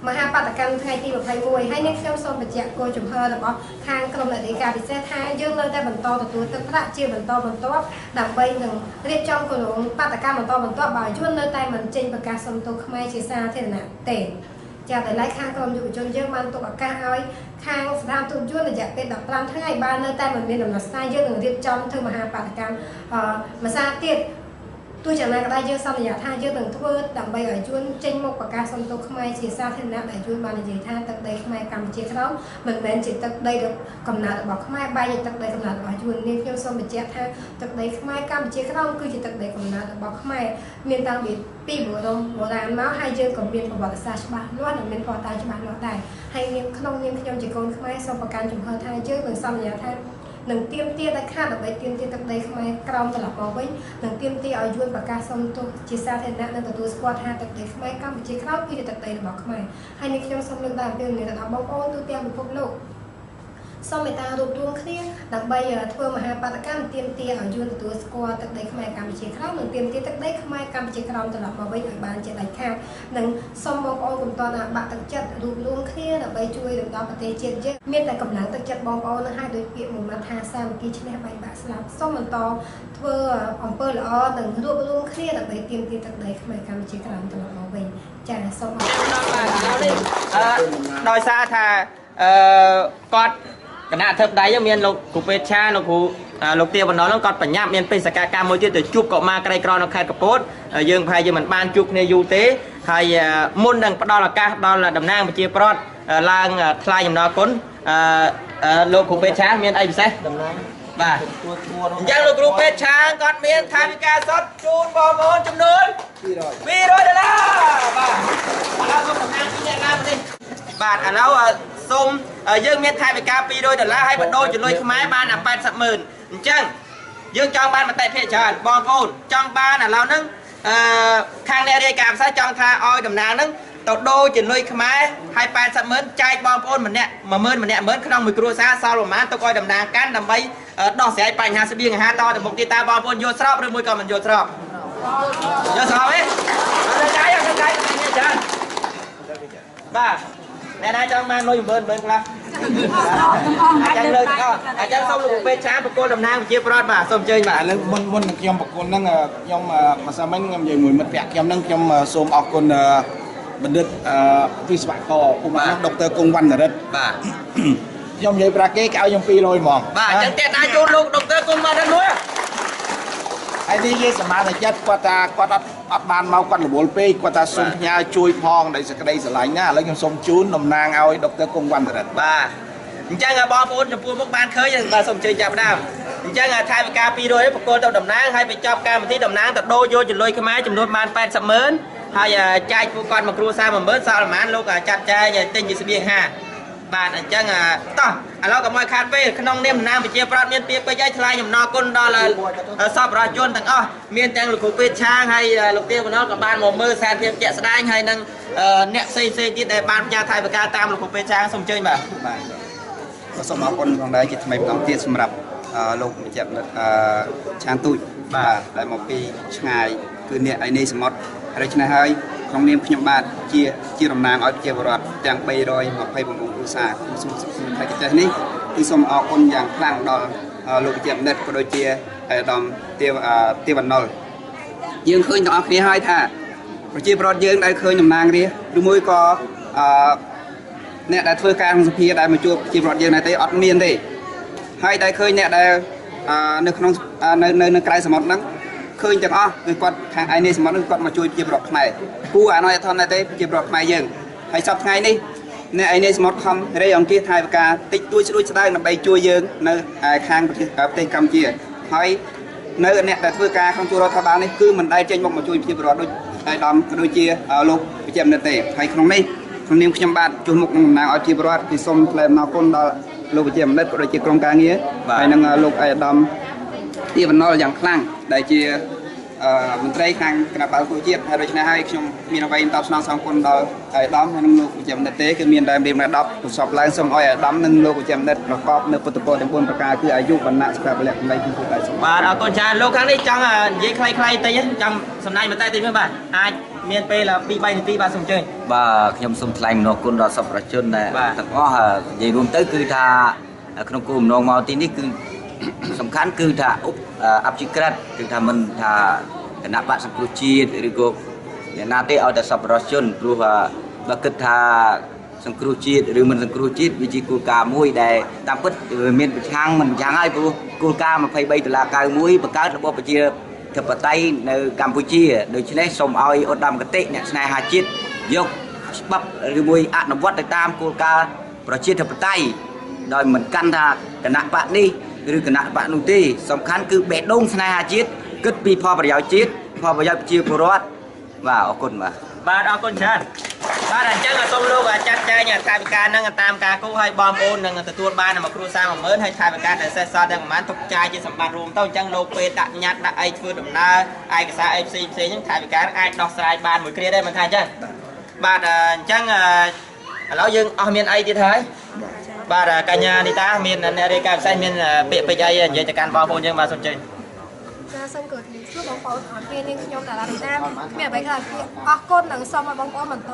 មហាបាតកម្មថ្ងៃទី21ហើយនេះខ្ញុំសូមបញ្ជាក់គោលជំហររបស់ខាងក្រុមអ្នករាយការណ៍ពិសេសថាយើងនៅតែបន្តទទួលទឹកប្រាក់ជាបន្តបន្ទាប់ដើម្បីនឹងរៀបចំគម្រោងបាតកម្មបន្តបន្ទាប់បើយួននៅតែមិនចេញប្រកាសសុំទោសខ្មែរជាសាធារណៈទេចាតែឡែកខាងក្រុមយុវជនយើងបានទុកឱកាសឲ្យខាងស្ថានទូតយួនរយៈពេល15ថ្ងៃបើនៅតែមិនមានដំណោះស្រាយយើងនឹងរៀបចំធ្វើមហាបាតកម្មមួយសារទៀតទោះយ៉ាងណាក៏ដោយយើងសន្យាថាយើងនឹងធ្វើដើម្បីឲ្យយួនចេញមកប្រកាសសុំទោសខ្មែរជាសាធារណៈដែលយួនបាននិយាយថាទឹកដីខ្មែរកម្ពុជាក្រោមមិនមែនជាទឹកដីកំណើតរបស់ខ្មែរបែរជាទឹកដីកំណើតរបស់យួននេះខ្ញុំសូមបញ្ជាក់ថាទឹកដីខ្មែរកម្ពុជាក្រោមគឺជាទឹកដីកំណើតរបស់ខ្មែរមានតាំងពីបុរាណមកហើយយើងក៏មានប្រវត្តិសាស្ត្រច្បាស់លាស់និងមានភស្តុតាងច្បាស់លាស់ដែរហើយក្នុងនាមខ្ញុំជាកូនខ្មែរសូមប្រកាន់ជំហរថាយើងនឹងសន្យាថានឹងទាមទារដាច់ខាតដើម្បីទាមទារទឹកដីខ្មែរក្រោមត្រឡប់មកវិញនឹងទាមទារឲ្យយួនប្រកាសសុំទោសជាសាធារណៈនិងទទួលស្គាល់ថាទឹកដីខ្មែរកម្ពុជាក្រោមគឺជាទឹកដីរបស់ខ្មែរហើយនេះខ្ញុំសូមលើកឡើងអំពាវនាវដល់បងប្អូនទូទាំងពិភពលោក សូមមេត្តារួបរួមគ្នាដើម្បីធ្វើមហាបាតុកម្មទាមទារឲ្យយួនទទួលស្គាល់ទឹកដីខ្មែរកម្ពុជាក្រោមនិងទាមទារទឹកដីខ្មែរកម្ពុជាក្រោមត្រឡប់មកវិញឲ្យបានជាដាច់ខាតនិងសូមបងប្អូនកុំទាន់បាក់ទឹកចិត្តរួបរួមគ្នាដើម្បីជួយរំដោះប្រទេសជាតិយើងមានតែកម្លាំងទឹកចិត្តបងប្អូននឹងឲ្យដោយពាក្យមួយម៉ាត់ថាសាមគ្គីឈ្នះបែកបាក់ស្លាប់សូមបន្តធ្វើអំពើល្អនិងរួបរួមគ្នាដើម្បីទាមទារទឹកដីខ្មែរកម្ពុជាក្រោមត្រឡប់មកវិញចាសសូមអរគុណបាទដោយសារថាគាត់គណៈធិបតីមានលោកគ្រូពេទ្យឆាលោកគ្រូលោកទាបណ្ណុលគាត់បញ្ញាប់មានបេសកកម្មមួយទៀតទៅជួបកុមារក្រីក្រនៅខេត្តកពតយើងប្រហែលជាមិនបានជួបគ្នាយូរទេហើយមុននឹងផ្ដល់ឱកាសដល់តំណាងប្រជាប្រដ្ឋឡើងថ្លែងអំណរគុណលោកគ្រូពេទ្យឆាមានអីពិសេសតំណាងបាទអញ្ចឹងលោកគ្រូពេទ្យឆាគាត់មានថវិកាសុទ្ធជូនបងប្អូនចំនួន200ដុល្លារបាទឥឡូវសូមតំណាងពីអ្នកឡើងនេះបាទឥឡូវសូមយើងមានថវិកា200ដុល្លារហើយបដូរជាលុយខ្មែរបានអា80ម៉ឺនអញ្ចឹងយើងចង់បានមតិភាគច្រើនបងប្អូនចង់បានឥឡូវហ្នឹងខាងអ្នករាយការណ៍ផ្សាយចង់ថាឲ្យតំណាងហ្នឹងទៅដូរជាលុយខ្មែរហើយ80ម៉ឺនចែកបងប្អូនម្នាក់10000ម្នាក់10000ក្នុងមួយគ្រួសារសល់ប្រហែលទុកឲ្យតំណាងកាន់ដើម្បីដោះស្រាយបញ្ហាស្បៀងអាហារតទៅមុខទៀតតើបងប្អូនយល់ស្របឬមួយក៏មិនយល់ស្របយល់ស្របទេអត់ចែកអត់ចែកច្រើនបាទអ្នកណាចង់បានលុយ10000ខ្លះអញ្ចឹងលើកអស់អញ្ចឹងសូមលោកពេទ្យឆាប្រគល់តំណាងប្រជាប្រដ្ឋបាទសូមអញ្ជើញបាទឥឡូវមុននឹងខ្ញុំប្រគល់ហ្នឹងខ្ញុំម្សិលមិញខ្ញុំនិយាយមួយមិត្តភក្តិខ្ញុំហ្នឹងខ្ញុំសូមអរគុណបណ្ឌិតវិស្វករឧបខ្ញុំដុកទ័រគង់វណ្ណរិទ្ធបាទខ្ញុំនិយាយប្រាគេគេឲ្យខ្ញុំ200ហ្មងបាទអញ្ចឹងតេតាជូនលោកដុកទ័រគង់វណ្ណរិទ្ធមួយហើយនេះគេសមាធិចិត្តគាត់ថាគាត់អត់បានមកគាត់រវល់ពេកគាត់ថាសូមផ្ញើជួយផងដោយសេចក្តីស្រឡាញ់ណាឥឡូវខ្ញុំសូមជូនតំណាងឲ្យដុកទ័រគង់វណ្ណរិទ្ធបាទអញ្ចឹងបងប្អូនចំពោះមុខបានឃើញបាទសូមអញ្ជើញចាប់ដើមអញ្ចឹងថវិកា200ប្រគល់ទៅតំណាងហើយបញ្ចប់កម្មវិធីតំណាងទៅដូរយកជាលុយខ្មែរចំនួនបាន80ម៉ឺនហើយចែកពួកគាត់មកគ្រួសារ10000សល់ប្រហែលលោកចាត់ចែងទិញជាស្បៀងហាបាទអញ្ចឹងតោះឥឡូវកុំឲ្យខាតពេលក្នុងនាមតំណាងប្រជាប្រដ្ឋមានពាក្យពេចន៍ឲ្យថ្លែងអំណរគុណដល់សប្បុរសជនទាំងអស់មានទាំងលោកគ្រូពេទ្យឆាងហើយលោកទាវណ្ណុលក៏បានមកមើលស្ថានភាពជាក់ស្ដែងហើយនឹងអ្នកផ្សេងផ្សេងទៀតដែលបានផ្ញើថវិកាតាមលោកគ្រូពេទ្យឆាងសូមអញ្ជើញបាទបាទក៏សូមអរគុណផងដែរជាថ្មីម្ដងទៀតសម្រាប់លោកម្ចាស់ឆាងទូចបាទដែលមកពីឆ្ងាយគឺអ្នកឯនេះសមុទ្រដូច្នេះហើយក្នុងនាមខ្ញុំបាទជាតំណាងឲ្យប្រជាពលរដ្ឋទាំង329គ្រួសារក្នុងខេត្តកោះនេះគឺសូមអរគុណយ៉ាងខ្លាំងដល់លោកវិជ្ជបណ្ឌិតក៏ដូចជាអាដាមទាវណ្ណុលយើងឃើញទាំងអស់គ្នាហើយថាប្រជាពលរដ្ឋយើងដែលឃើញតំណាងរាស្ត្រឬមួយក៏អ្នកដែលធ្វើការក្នុងសភាដែលមកជួបប្រជាពលរដ្ឋយើងដែរទេអត់មានទេហើយដែលឃើញអ្នកដែលនៅក្នុងនៅក្រៅសមុទ្រហ្នឹងឃើញទាំងអស់គឺគាត់ខាងឯនេះសមុទ្រគាត់មកជួយប្រជាពលរដ្ឋខ្មែរគួរអាណយអធមដែរទេប្រជាពលរដ្ឋខ្មែរយើងហើយសប្តាហ៍ថ្ងៃនេះអ្នកឯនេះសមុទ្រខំរៃអង្គាសថវិកាតិចតួចស្ដួចស្ដើងដើម្បីជួយយើងនៅខាងប្រទេសកម្ពុជាហើយនៅអ្នកដែលធ្វើការក្នុងជួររដ្ឋាភិបាលនេះគឺមិនដែលចេញមុខមកជួយប្រជាពលរដ្ឋដូចអាយដាមក៏ដូចជាលោកវិជ្ជបណ្ឌិតទេហើយក្នុងនេះក្នុងនាមខ្ញុំបាទជួសមុខនឹងតំណាងឲ្យប្រជាពលរដ្ឋគឺសូមថ្លែងអំណរគុណដល់លោកវិជ្ជបណ្ឌិតក៏ដូចជាក្រុមការងារហើយនិងលោកអាយដាមទាវណ្ណុលយ៉ាងខ្លាំងដែលជាមន្ត្រីខាងគណៈបក្សប្រជាជាតិហើយដូច្នេះហើយខ្ញុំមានអ្វីតបស្នងសងគុណដល់អាយដាមនិងលោកវិជ្ជបណ្ឌិតទេគឺមានតែរៀប10ប្រសពឡើងសូមឲ្យអាយដាមនិងលោកវិជ្ជបណ្ឌិតប្រកបនៅពុទ្ធពរទាំង4ប្រការគឺអាយុវណ្ណៈសុខៈពលៈកម្លាំងពីពុទ្ធដៃសូមបាទអរគុណច្រើនលោកខាងនេះចង់និយាយខ្លីៗតិចចង់សម្ដែងបន្តិចតិចមើលបាទអាចមានពេល2 3នាទីបាទសូមអញ្ជើញបាទខ្ញុំសូមថ្លែងអំណរគុណដល់សប្បុរសជនទាំងអស់និយាយរួមទៅគឺថាក្នុងគោលបំណងមកទីនេះគឺសំខាន់គឺថាអភិក្រិតគឺថាមិនថាគណៈបក្សសង្គ្រោះជាតិឬក៏អ្នកណាទេឲ្យតែសប្បុរសជនព្រោះបើគិតថាសង្គ្រោះជាតិឬមិនសង្គ្រោះជាតិវាជាគោលការណ៍មួយដែលតាមពិតវាមានប្រឆាំងមិនប្រឆាំងហើយព្រោះគោលការណ៍23ដុល្លារ91បង្កើតរបបប្រជាធិបតេយ្យនៅកម្ពុជាដូច្នេះសូមឲ្យឧត្តមគតិអ្នកស្នេហាជាតិយកច្បាប់ឬមួយអនុវត្តទៅតាមគោលការណ៍ប្រជាធិបតេយ្យដោយមិនកាន់ថាគណៈបក្សនេះឬគណៈបក្សនោះទេសំខាន់គឺបេះដូងស្នេហាជាតិគិតពីផលប្រយោជន៍ជាតិផលប្រយោជន៍ប្រជាពលរដ្ឋបាទអរគុណបាទបាទអរគុណច្រើនបាទអញ្ចឹងសូមលោកចាត់ចែងថវិកានឹងតាមការគូឲ្យបងប្អូននឹងទទួលបានមួយគ្រួសារ10000ហើយថវិកាដែលសេសសល់ទាំងប្រហែលទុកចាយជាសម្បត្តិរួមទៅអញ្ចឹងលោកពេលដាក់ញត្តិដាក់អីធ្វើដំណើរឯកសារអីផ្សេងផ្សេងហ្នឹងថវិកាអាចដោះស្រាយបានមួយគ្រាដែរមិនថាអញ្ចឹងបាទអញ្ចឹងឥឡូវយើងអស់មានអីទៀតហើយ បាទកញ្ញានីតាមានអ្នករាយការណ៍ពិសេសមានពាក្យពេចន៍អីនិយាយទៅកាន់បងប្អូនយើងបាទសូមជើញចាសូមគោរពជំរាបសួរបងប្អូនអរគ្នានាងខ្ញុំតារានីតាគ្មានអ្វីក្រៅពីអរគុណនិងសូមឲ្យបងប្អូនបន្ត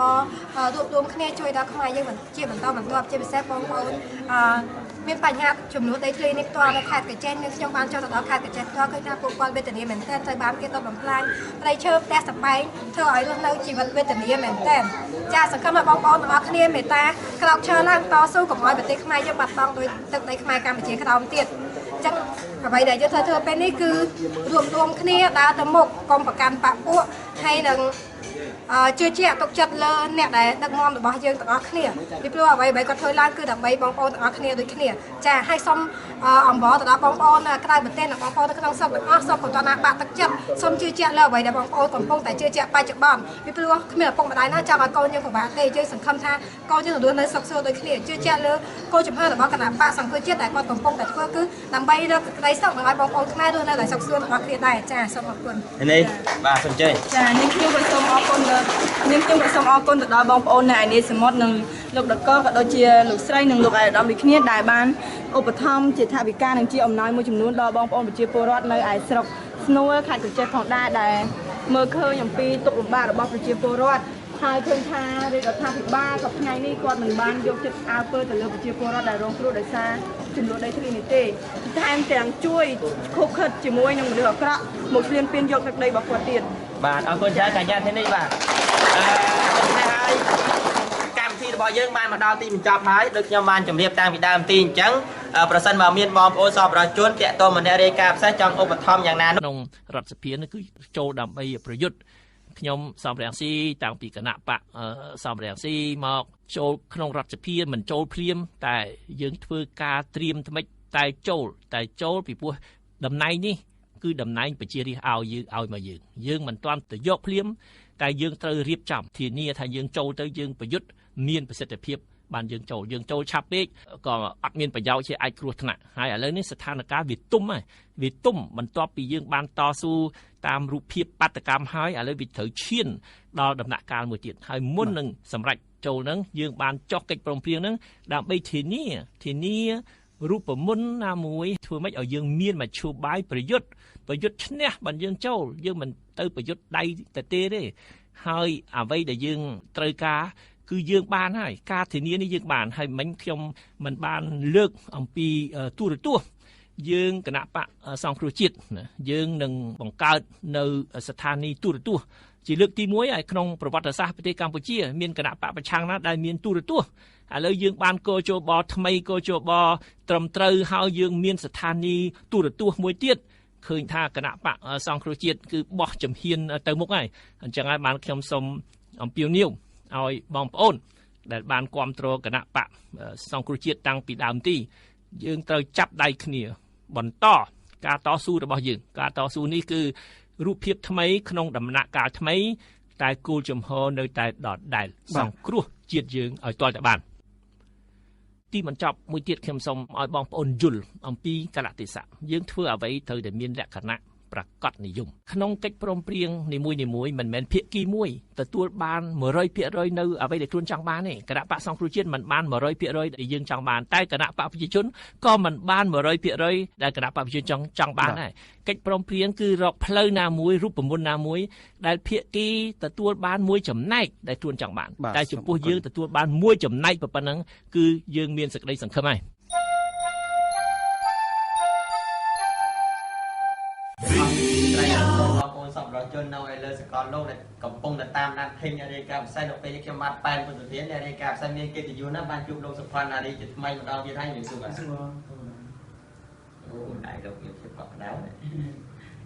រួបរวมគ្នាជួយដល់ខ្មែរយើងជាបន្តបន្ទាប់ជាពិសេសបងប្អូនមានបញ្ហាចំនួនដីធ្លីនេះផ្ទាល់នៅខេត្តកញ្ចេះនាងខ្ញុំបានចុះទៅដល់ខេត្តកញ្ចេះផ្ទាល់ឃើញថាពួកគាត់វេទនាមែនទែនត្រូវបានគេដុតបំផ្លាញព្រៃឈើផ្ទះសម្បែងធ្វើឲ្យរស់នៅជីវិតវេទនាមែនទែនចាសង្ឃឹមឲ្យបងប្អូនទាំងអស់គ្នាមេត្តាក្រោកឈរឡើងតស៊ូកុំឲ្យប្រទេសខ្មែរយើងបាត់បង់ដោយទឹកដីខ្មែរកម្ពុជាក្រោមទៀតចឹងអ្វីដែលយើងត្រូវធ្វើពេលនេះគឺរួបរวมគ្នាដើរទៅមុខកុំប្រកាន់បពពួកហើយនឹងជឿជាក់ទុកចិត្តលើអ្នកដែលដឹកនាំរបស់យើងទាំងអស់គ្នាពីព្រោះអ្វីៗគាត់ធ្វើឡើងគឺដើម្បីបងប្អូនទាំងអស់គ្នាដូចគ្នាចាហើយសូមអំបរទៅដល់បងប្អូនក្រៅប្រទេសនិងបងប្អូននៅក្នុងស្រុកទាំងអស់សូមកុំតណាបាក់ទឹកចិត្តសូមជឿជាក់លើអ្វីដែលបងប្អូនកំពុងតែជឿជាក់បច្ចុប្បន្នពីព្រោះគ្មានឪពុកម្ដាយណាចង់ឲ្យកូនយើងពិបាកទេយើងសង្ឃឹមថាកូនយើងនឹងរស់នៅសុខស្រួលដូចគ្នាជឿជាក់លើគោលជំនឿរបស់គណៈបក្សសង្គ្រោះជាតិដែលគាត់កំពុងតែធ្វើគឺដើម្បីរកក្តីសុខនិងឲ្យបងប្អូនខ្មែររស់នៅដោយសុខស្រួលទាំងអស់គ្នាដែរចាសូមអរគុណនេះបាទសូមជើញចានាងខ្ញុំក៏សូមអរគុណនាងខ្ញុំក៏សូមអរគុណទៅដល់បងប្អូននៅឯនាយសមុទ្រនិងលោកដកក៏ដូចជាលោកស្រីនិងលោកឯកឧត្តមដូចគ្នាដែលបានឧបត្ថម្ភជាថវិកានិងជាអំណោយមួយចំនួនដល់បងប្អូនប្រជាពលរដ្ឋនៅឯស្រុកស្នួលខេត្តក្រចេះផងដែរដែលមើលឃើញអំពីទុក្ខលំបាករបស់ប្រជាពលរដ្ឋហើយឃើញថារាជរដ្ឋាភិបាលក៏ថ្ងៃនេះគាត់មិនបានយកចិត្តអើពើទៅលើប្រជាពលរដ្ឋដែលរងគ្រោះដោយសារចំនួនដីធ្លីនេះទេថែមទាំងជួយខុបខិតជាមួយនឹងមនុស្សអាក្រក់មកឈ្លានពានយកទឹកដីរបស់គាត់ទៀតបាទអរគុណច្រើនកញ្ញាធានីបាទហើយកម្មវិធីរបស់យើងបានមកដល់ទីបញ្ចប់ហើយដូចខ្ញុំបានជម្រាបតាំងពីដើមទីអញ្ចឹងប្រសិនបើមានបងប្អូនសប្បុរសជនតាក់ទងម្នាក់រាយការណ៍ពិសេសចង់ឧបត្ថម្ភយ៉ាងណាក្នុងរដ្ឋសភានេះគឺចូលដើម្បីប្រយុទ្ធខ្ញុំសំរងស៊ីតាំងពីគណៈបកសំរងស៊ីមកចូលក្នុងរដ្ឋសភាមិនចូលភ្លាមតែយើងធ្វើការត្រៀមថ្មិចតែចូលពីព្រោះតំណែងនេះគឺតំណែងប្រជារាស្ត្រឲ្យយើងឲ្យមកយើងមិនទាន់ទៅយកភ្លាមតែយើងត្រូវរៀបចំធានាថាយើងចូលទៅយើងប្រយុទ្ធមានប្រសិទ្ធភាពបានយើងចូលឆាប់ពេកក៏អត់មានប្រយោជន៍ជាអាចគ្រោះថ្នាក់ហើយឥឡូវនេះស្ថានភាពវាទុំហើយវាទុំបន្ទាប់ពីយើងបានតស៊ូតាមរូបភាពបាតកម្មហើយឥឡូវវាត្រូវឈានដល់ដំណាក់កាលមួយទៀតហើយមុននឹងសម្រេចចូលនឹងយើងបានចុះកិច្ចព្រមព្រៀងនឹងដើម្បីធានារូបមន្តណាមួយធ្វើម៉េចឲ្យយើងមានមធ្យោបាយប្រយុទ្ធឈ្នះបានយើងចូលយើងមិនទៅប្រយុទ្ធដៃទៅទេហើយអ្វីដែលយើងត្រូវការគឺយើងបានហើយការធានានេះយើងបានហើយមិញខ្ញុំមិនបានលើកអំពីទូរទស្សន៍យើងគណៈបកសង្គ្រោះជាតិណាយើងនឹងបង្កើតនៅស្ថានីយ៍ទូរទស្សន៍ជាលើកទី1ហើយក្នុងប្រវត្តិសាស្ត្រប្រទេសកម្ពុជាមានគណៈបកប្រឆាំងណាដែលមានទូរទស្សន៍ឥឡូវយើងបានកោជបថ្មីកោជបត្រឹមត្រូវហើយយើងមានស្ថានីយ៍ទូរទស្សន៍មួយទៀតឃើញថាគណៈបកសង្គ្រោះជាតិគឺបោះជំហានទៅមុខហើយអញ្ចឹងហើយបានខ្ញុំសូមអំពាវនាវឲ្យបងប្អូនដែលបានគ្រប់គ្រងគណៈបកសង្គ្រោះជាតិតាំងពីដើមទីយើងត្រូវចាប់ដៃគ្នាបន្តការតស៊ូរបស់យើងការតស៊ូនេះគឺរូបភាពថ្មីក្នុងដំណាក់កាលថ្មីតែគោលជំហរនៅតែដដែលសង្គ្រោះជាតិយើងឲ្យទាល់តែបានទីបញ្ចប់មួយទៀតខ្ញុំសូមឲ្យបងប្អូនយល់អំពីកលៈទេសៈយើងធ្វើអ្វីត្រូវតែមានលក្ខណៈប្រកបនិយមក្នុងកិច្ចព្រមព្រៀងនីមួយៗមិនមែនភាគីមួយទទួលបាន 100% នៅអ្វីដែលខ្លួនចង់បានទេគណៈបកសង្គ្រោះជាតិមិនបាន 100% ដែលយើងចង់បានតែគណៈបកប្រជាជនក៏មិនបាន 100% ដែលគណៈបកប្រជាជនចង់បានដែរកិច្ចព្រមព្រៀងគឺរកផ្លូវណាមួយរូបមន្តណាមួយដែលភាគីទទួលបានមួយចំណែកដែលខ្លួនចង់បានតែចំពោះយើងទទួលបានមួយចំណែកប៉ុណ្ណឹងគឺយើងមានសេចក្តីសង្ឃឹមហើយបងប្អូនសប្បុរសជននៅឯលើសកលលោកដែលកំពុងតែតាមដានភេងរាយការណ៍ពិសេសនៅពេលនេះខ្ញុំបាទប៉ែនពុទ្ធធានអ្នករាយការណ៍ពិសេសមានកិត្តិយសណាស់បានជួបលោកសុផាន់ណារីជាថ្មីម្ដងទៀតហើយជំរាបសួរបាទអូដៃលោកមានភាពកក់ក្ដៅ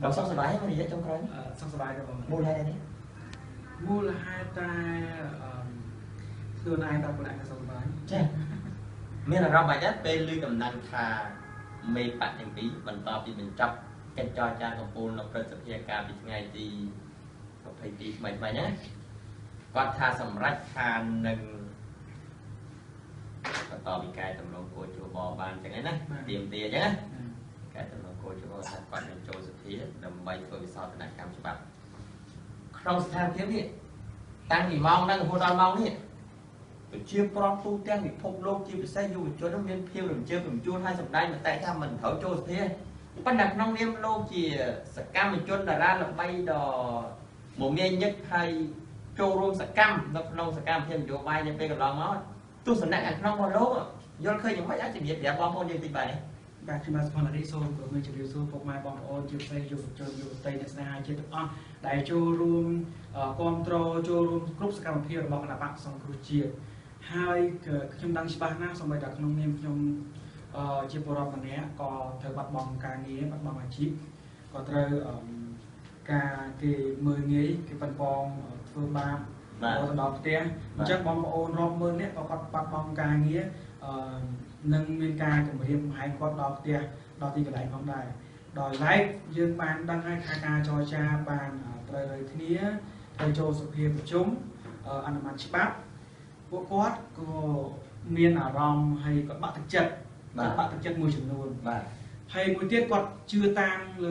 បងសុខសប្បាយមករយៈចុងក្រោយសុខសប្បាយទេបងមូលហេតុអីនេះមូលហេតុតែខ្លួនឯងដល់ខ្លួនឯងសុខសប្បាយចាមានអារម្មណ៍បាច់ដែរពេលឮដំណឹងថាមេបកទាំងពីរបន្តពីបញ្ចប់កិច្ចចរចាកំពូលនៅព្រឹទ្ធសភាកាលពីថ្ងៃទី22ថ្មីៗណាគាត់ថាសម្រេចថានឹងបន្តវិកែតម្រង់គោជបបានអញ្ចឹងណាទៀមទាអញ្ចឹងណាកែតម្រង់គោជបថាគាត់នឹងចូលសភាដើម្បីធ្វើវិសោធនកម្មច្បាប់ក្នុងស្ថានភាពនេះតាំងពីម៉ោងហ្នឹងរហូតដល់ម៉ោងនេះ ប្រជាប្រដ្ឋទូទាំងពិភពលោកជាពិសេសយុវជននោះមានភាពរំជើបរំជួលហើយសម្ដែងមតិថាមិនត្រូវចូលសភាប៉ុន្តែក្នុងនាមលោកជាសកម្មជនតារាល្បីដ៏មមាញឹកហើយចូលរួមសកម្មនៅក្នុងសកម្មភាពនយោបាយនាពេលកន្លងមកទស្សនៈខាងក្នុងរបស់លោកយល់ឃើញយ៉ាងម៉េចអាចជំរាបប្រាប់បងប្អូនយើងតិចបាទ បាទខ្ញុំបាទសុផាណារីសូមគោរពជម្រាបសួរពុកម៉ែបងប្អូនជាពិសេសយុវជនយុវតីអ្នកស្នេហាជាតិទាំងអស់ដែលចូលរួមគ្រប់គ្រងចូលរួមគ្រប់សកម្មភាពរបស់គណបក្សសង្គ្រោះជាតិហើយខ្ញុំដឹងច្បាស់ណាស់សូម្បីតែក្នុងនាមខ្ញុំជាពលរដ្ឋម្នាក់ក៏ត្រូវបាត់បង់ការងារបាត់បង់អាជីពក៏ត្រូវការគេមើលងាយគេប៉ុនប៉ងធ្វើបាបទៅដល់ផ្ទះអញ្ចឹងបងប្អូនរាប់ម៉ឺននាក់ក៏គាត់បាត់បង់ការងារនឹងមានការគំរាមកំហែងគាត់ដល់ផ្ទះដល់ទីកន្លែងផងដែរដោយឡែកយើងបានដឹងហើយថាការចរចាបានត្រូវឲ្យគ្នាត្រូវចូលសភាប្រជុំអនុម័តច្បាប់ពួកគាត់ក៏មានអារម្មណ៍ហើយក៏បាក់ទឹកចិត្តបាក់ទឹកចិត្តមួយចំនួនបាទហើយមួយទៀតគាត់ជឿតាមលើ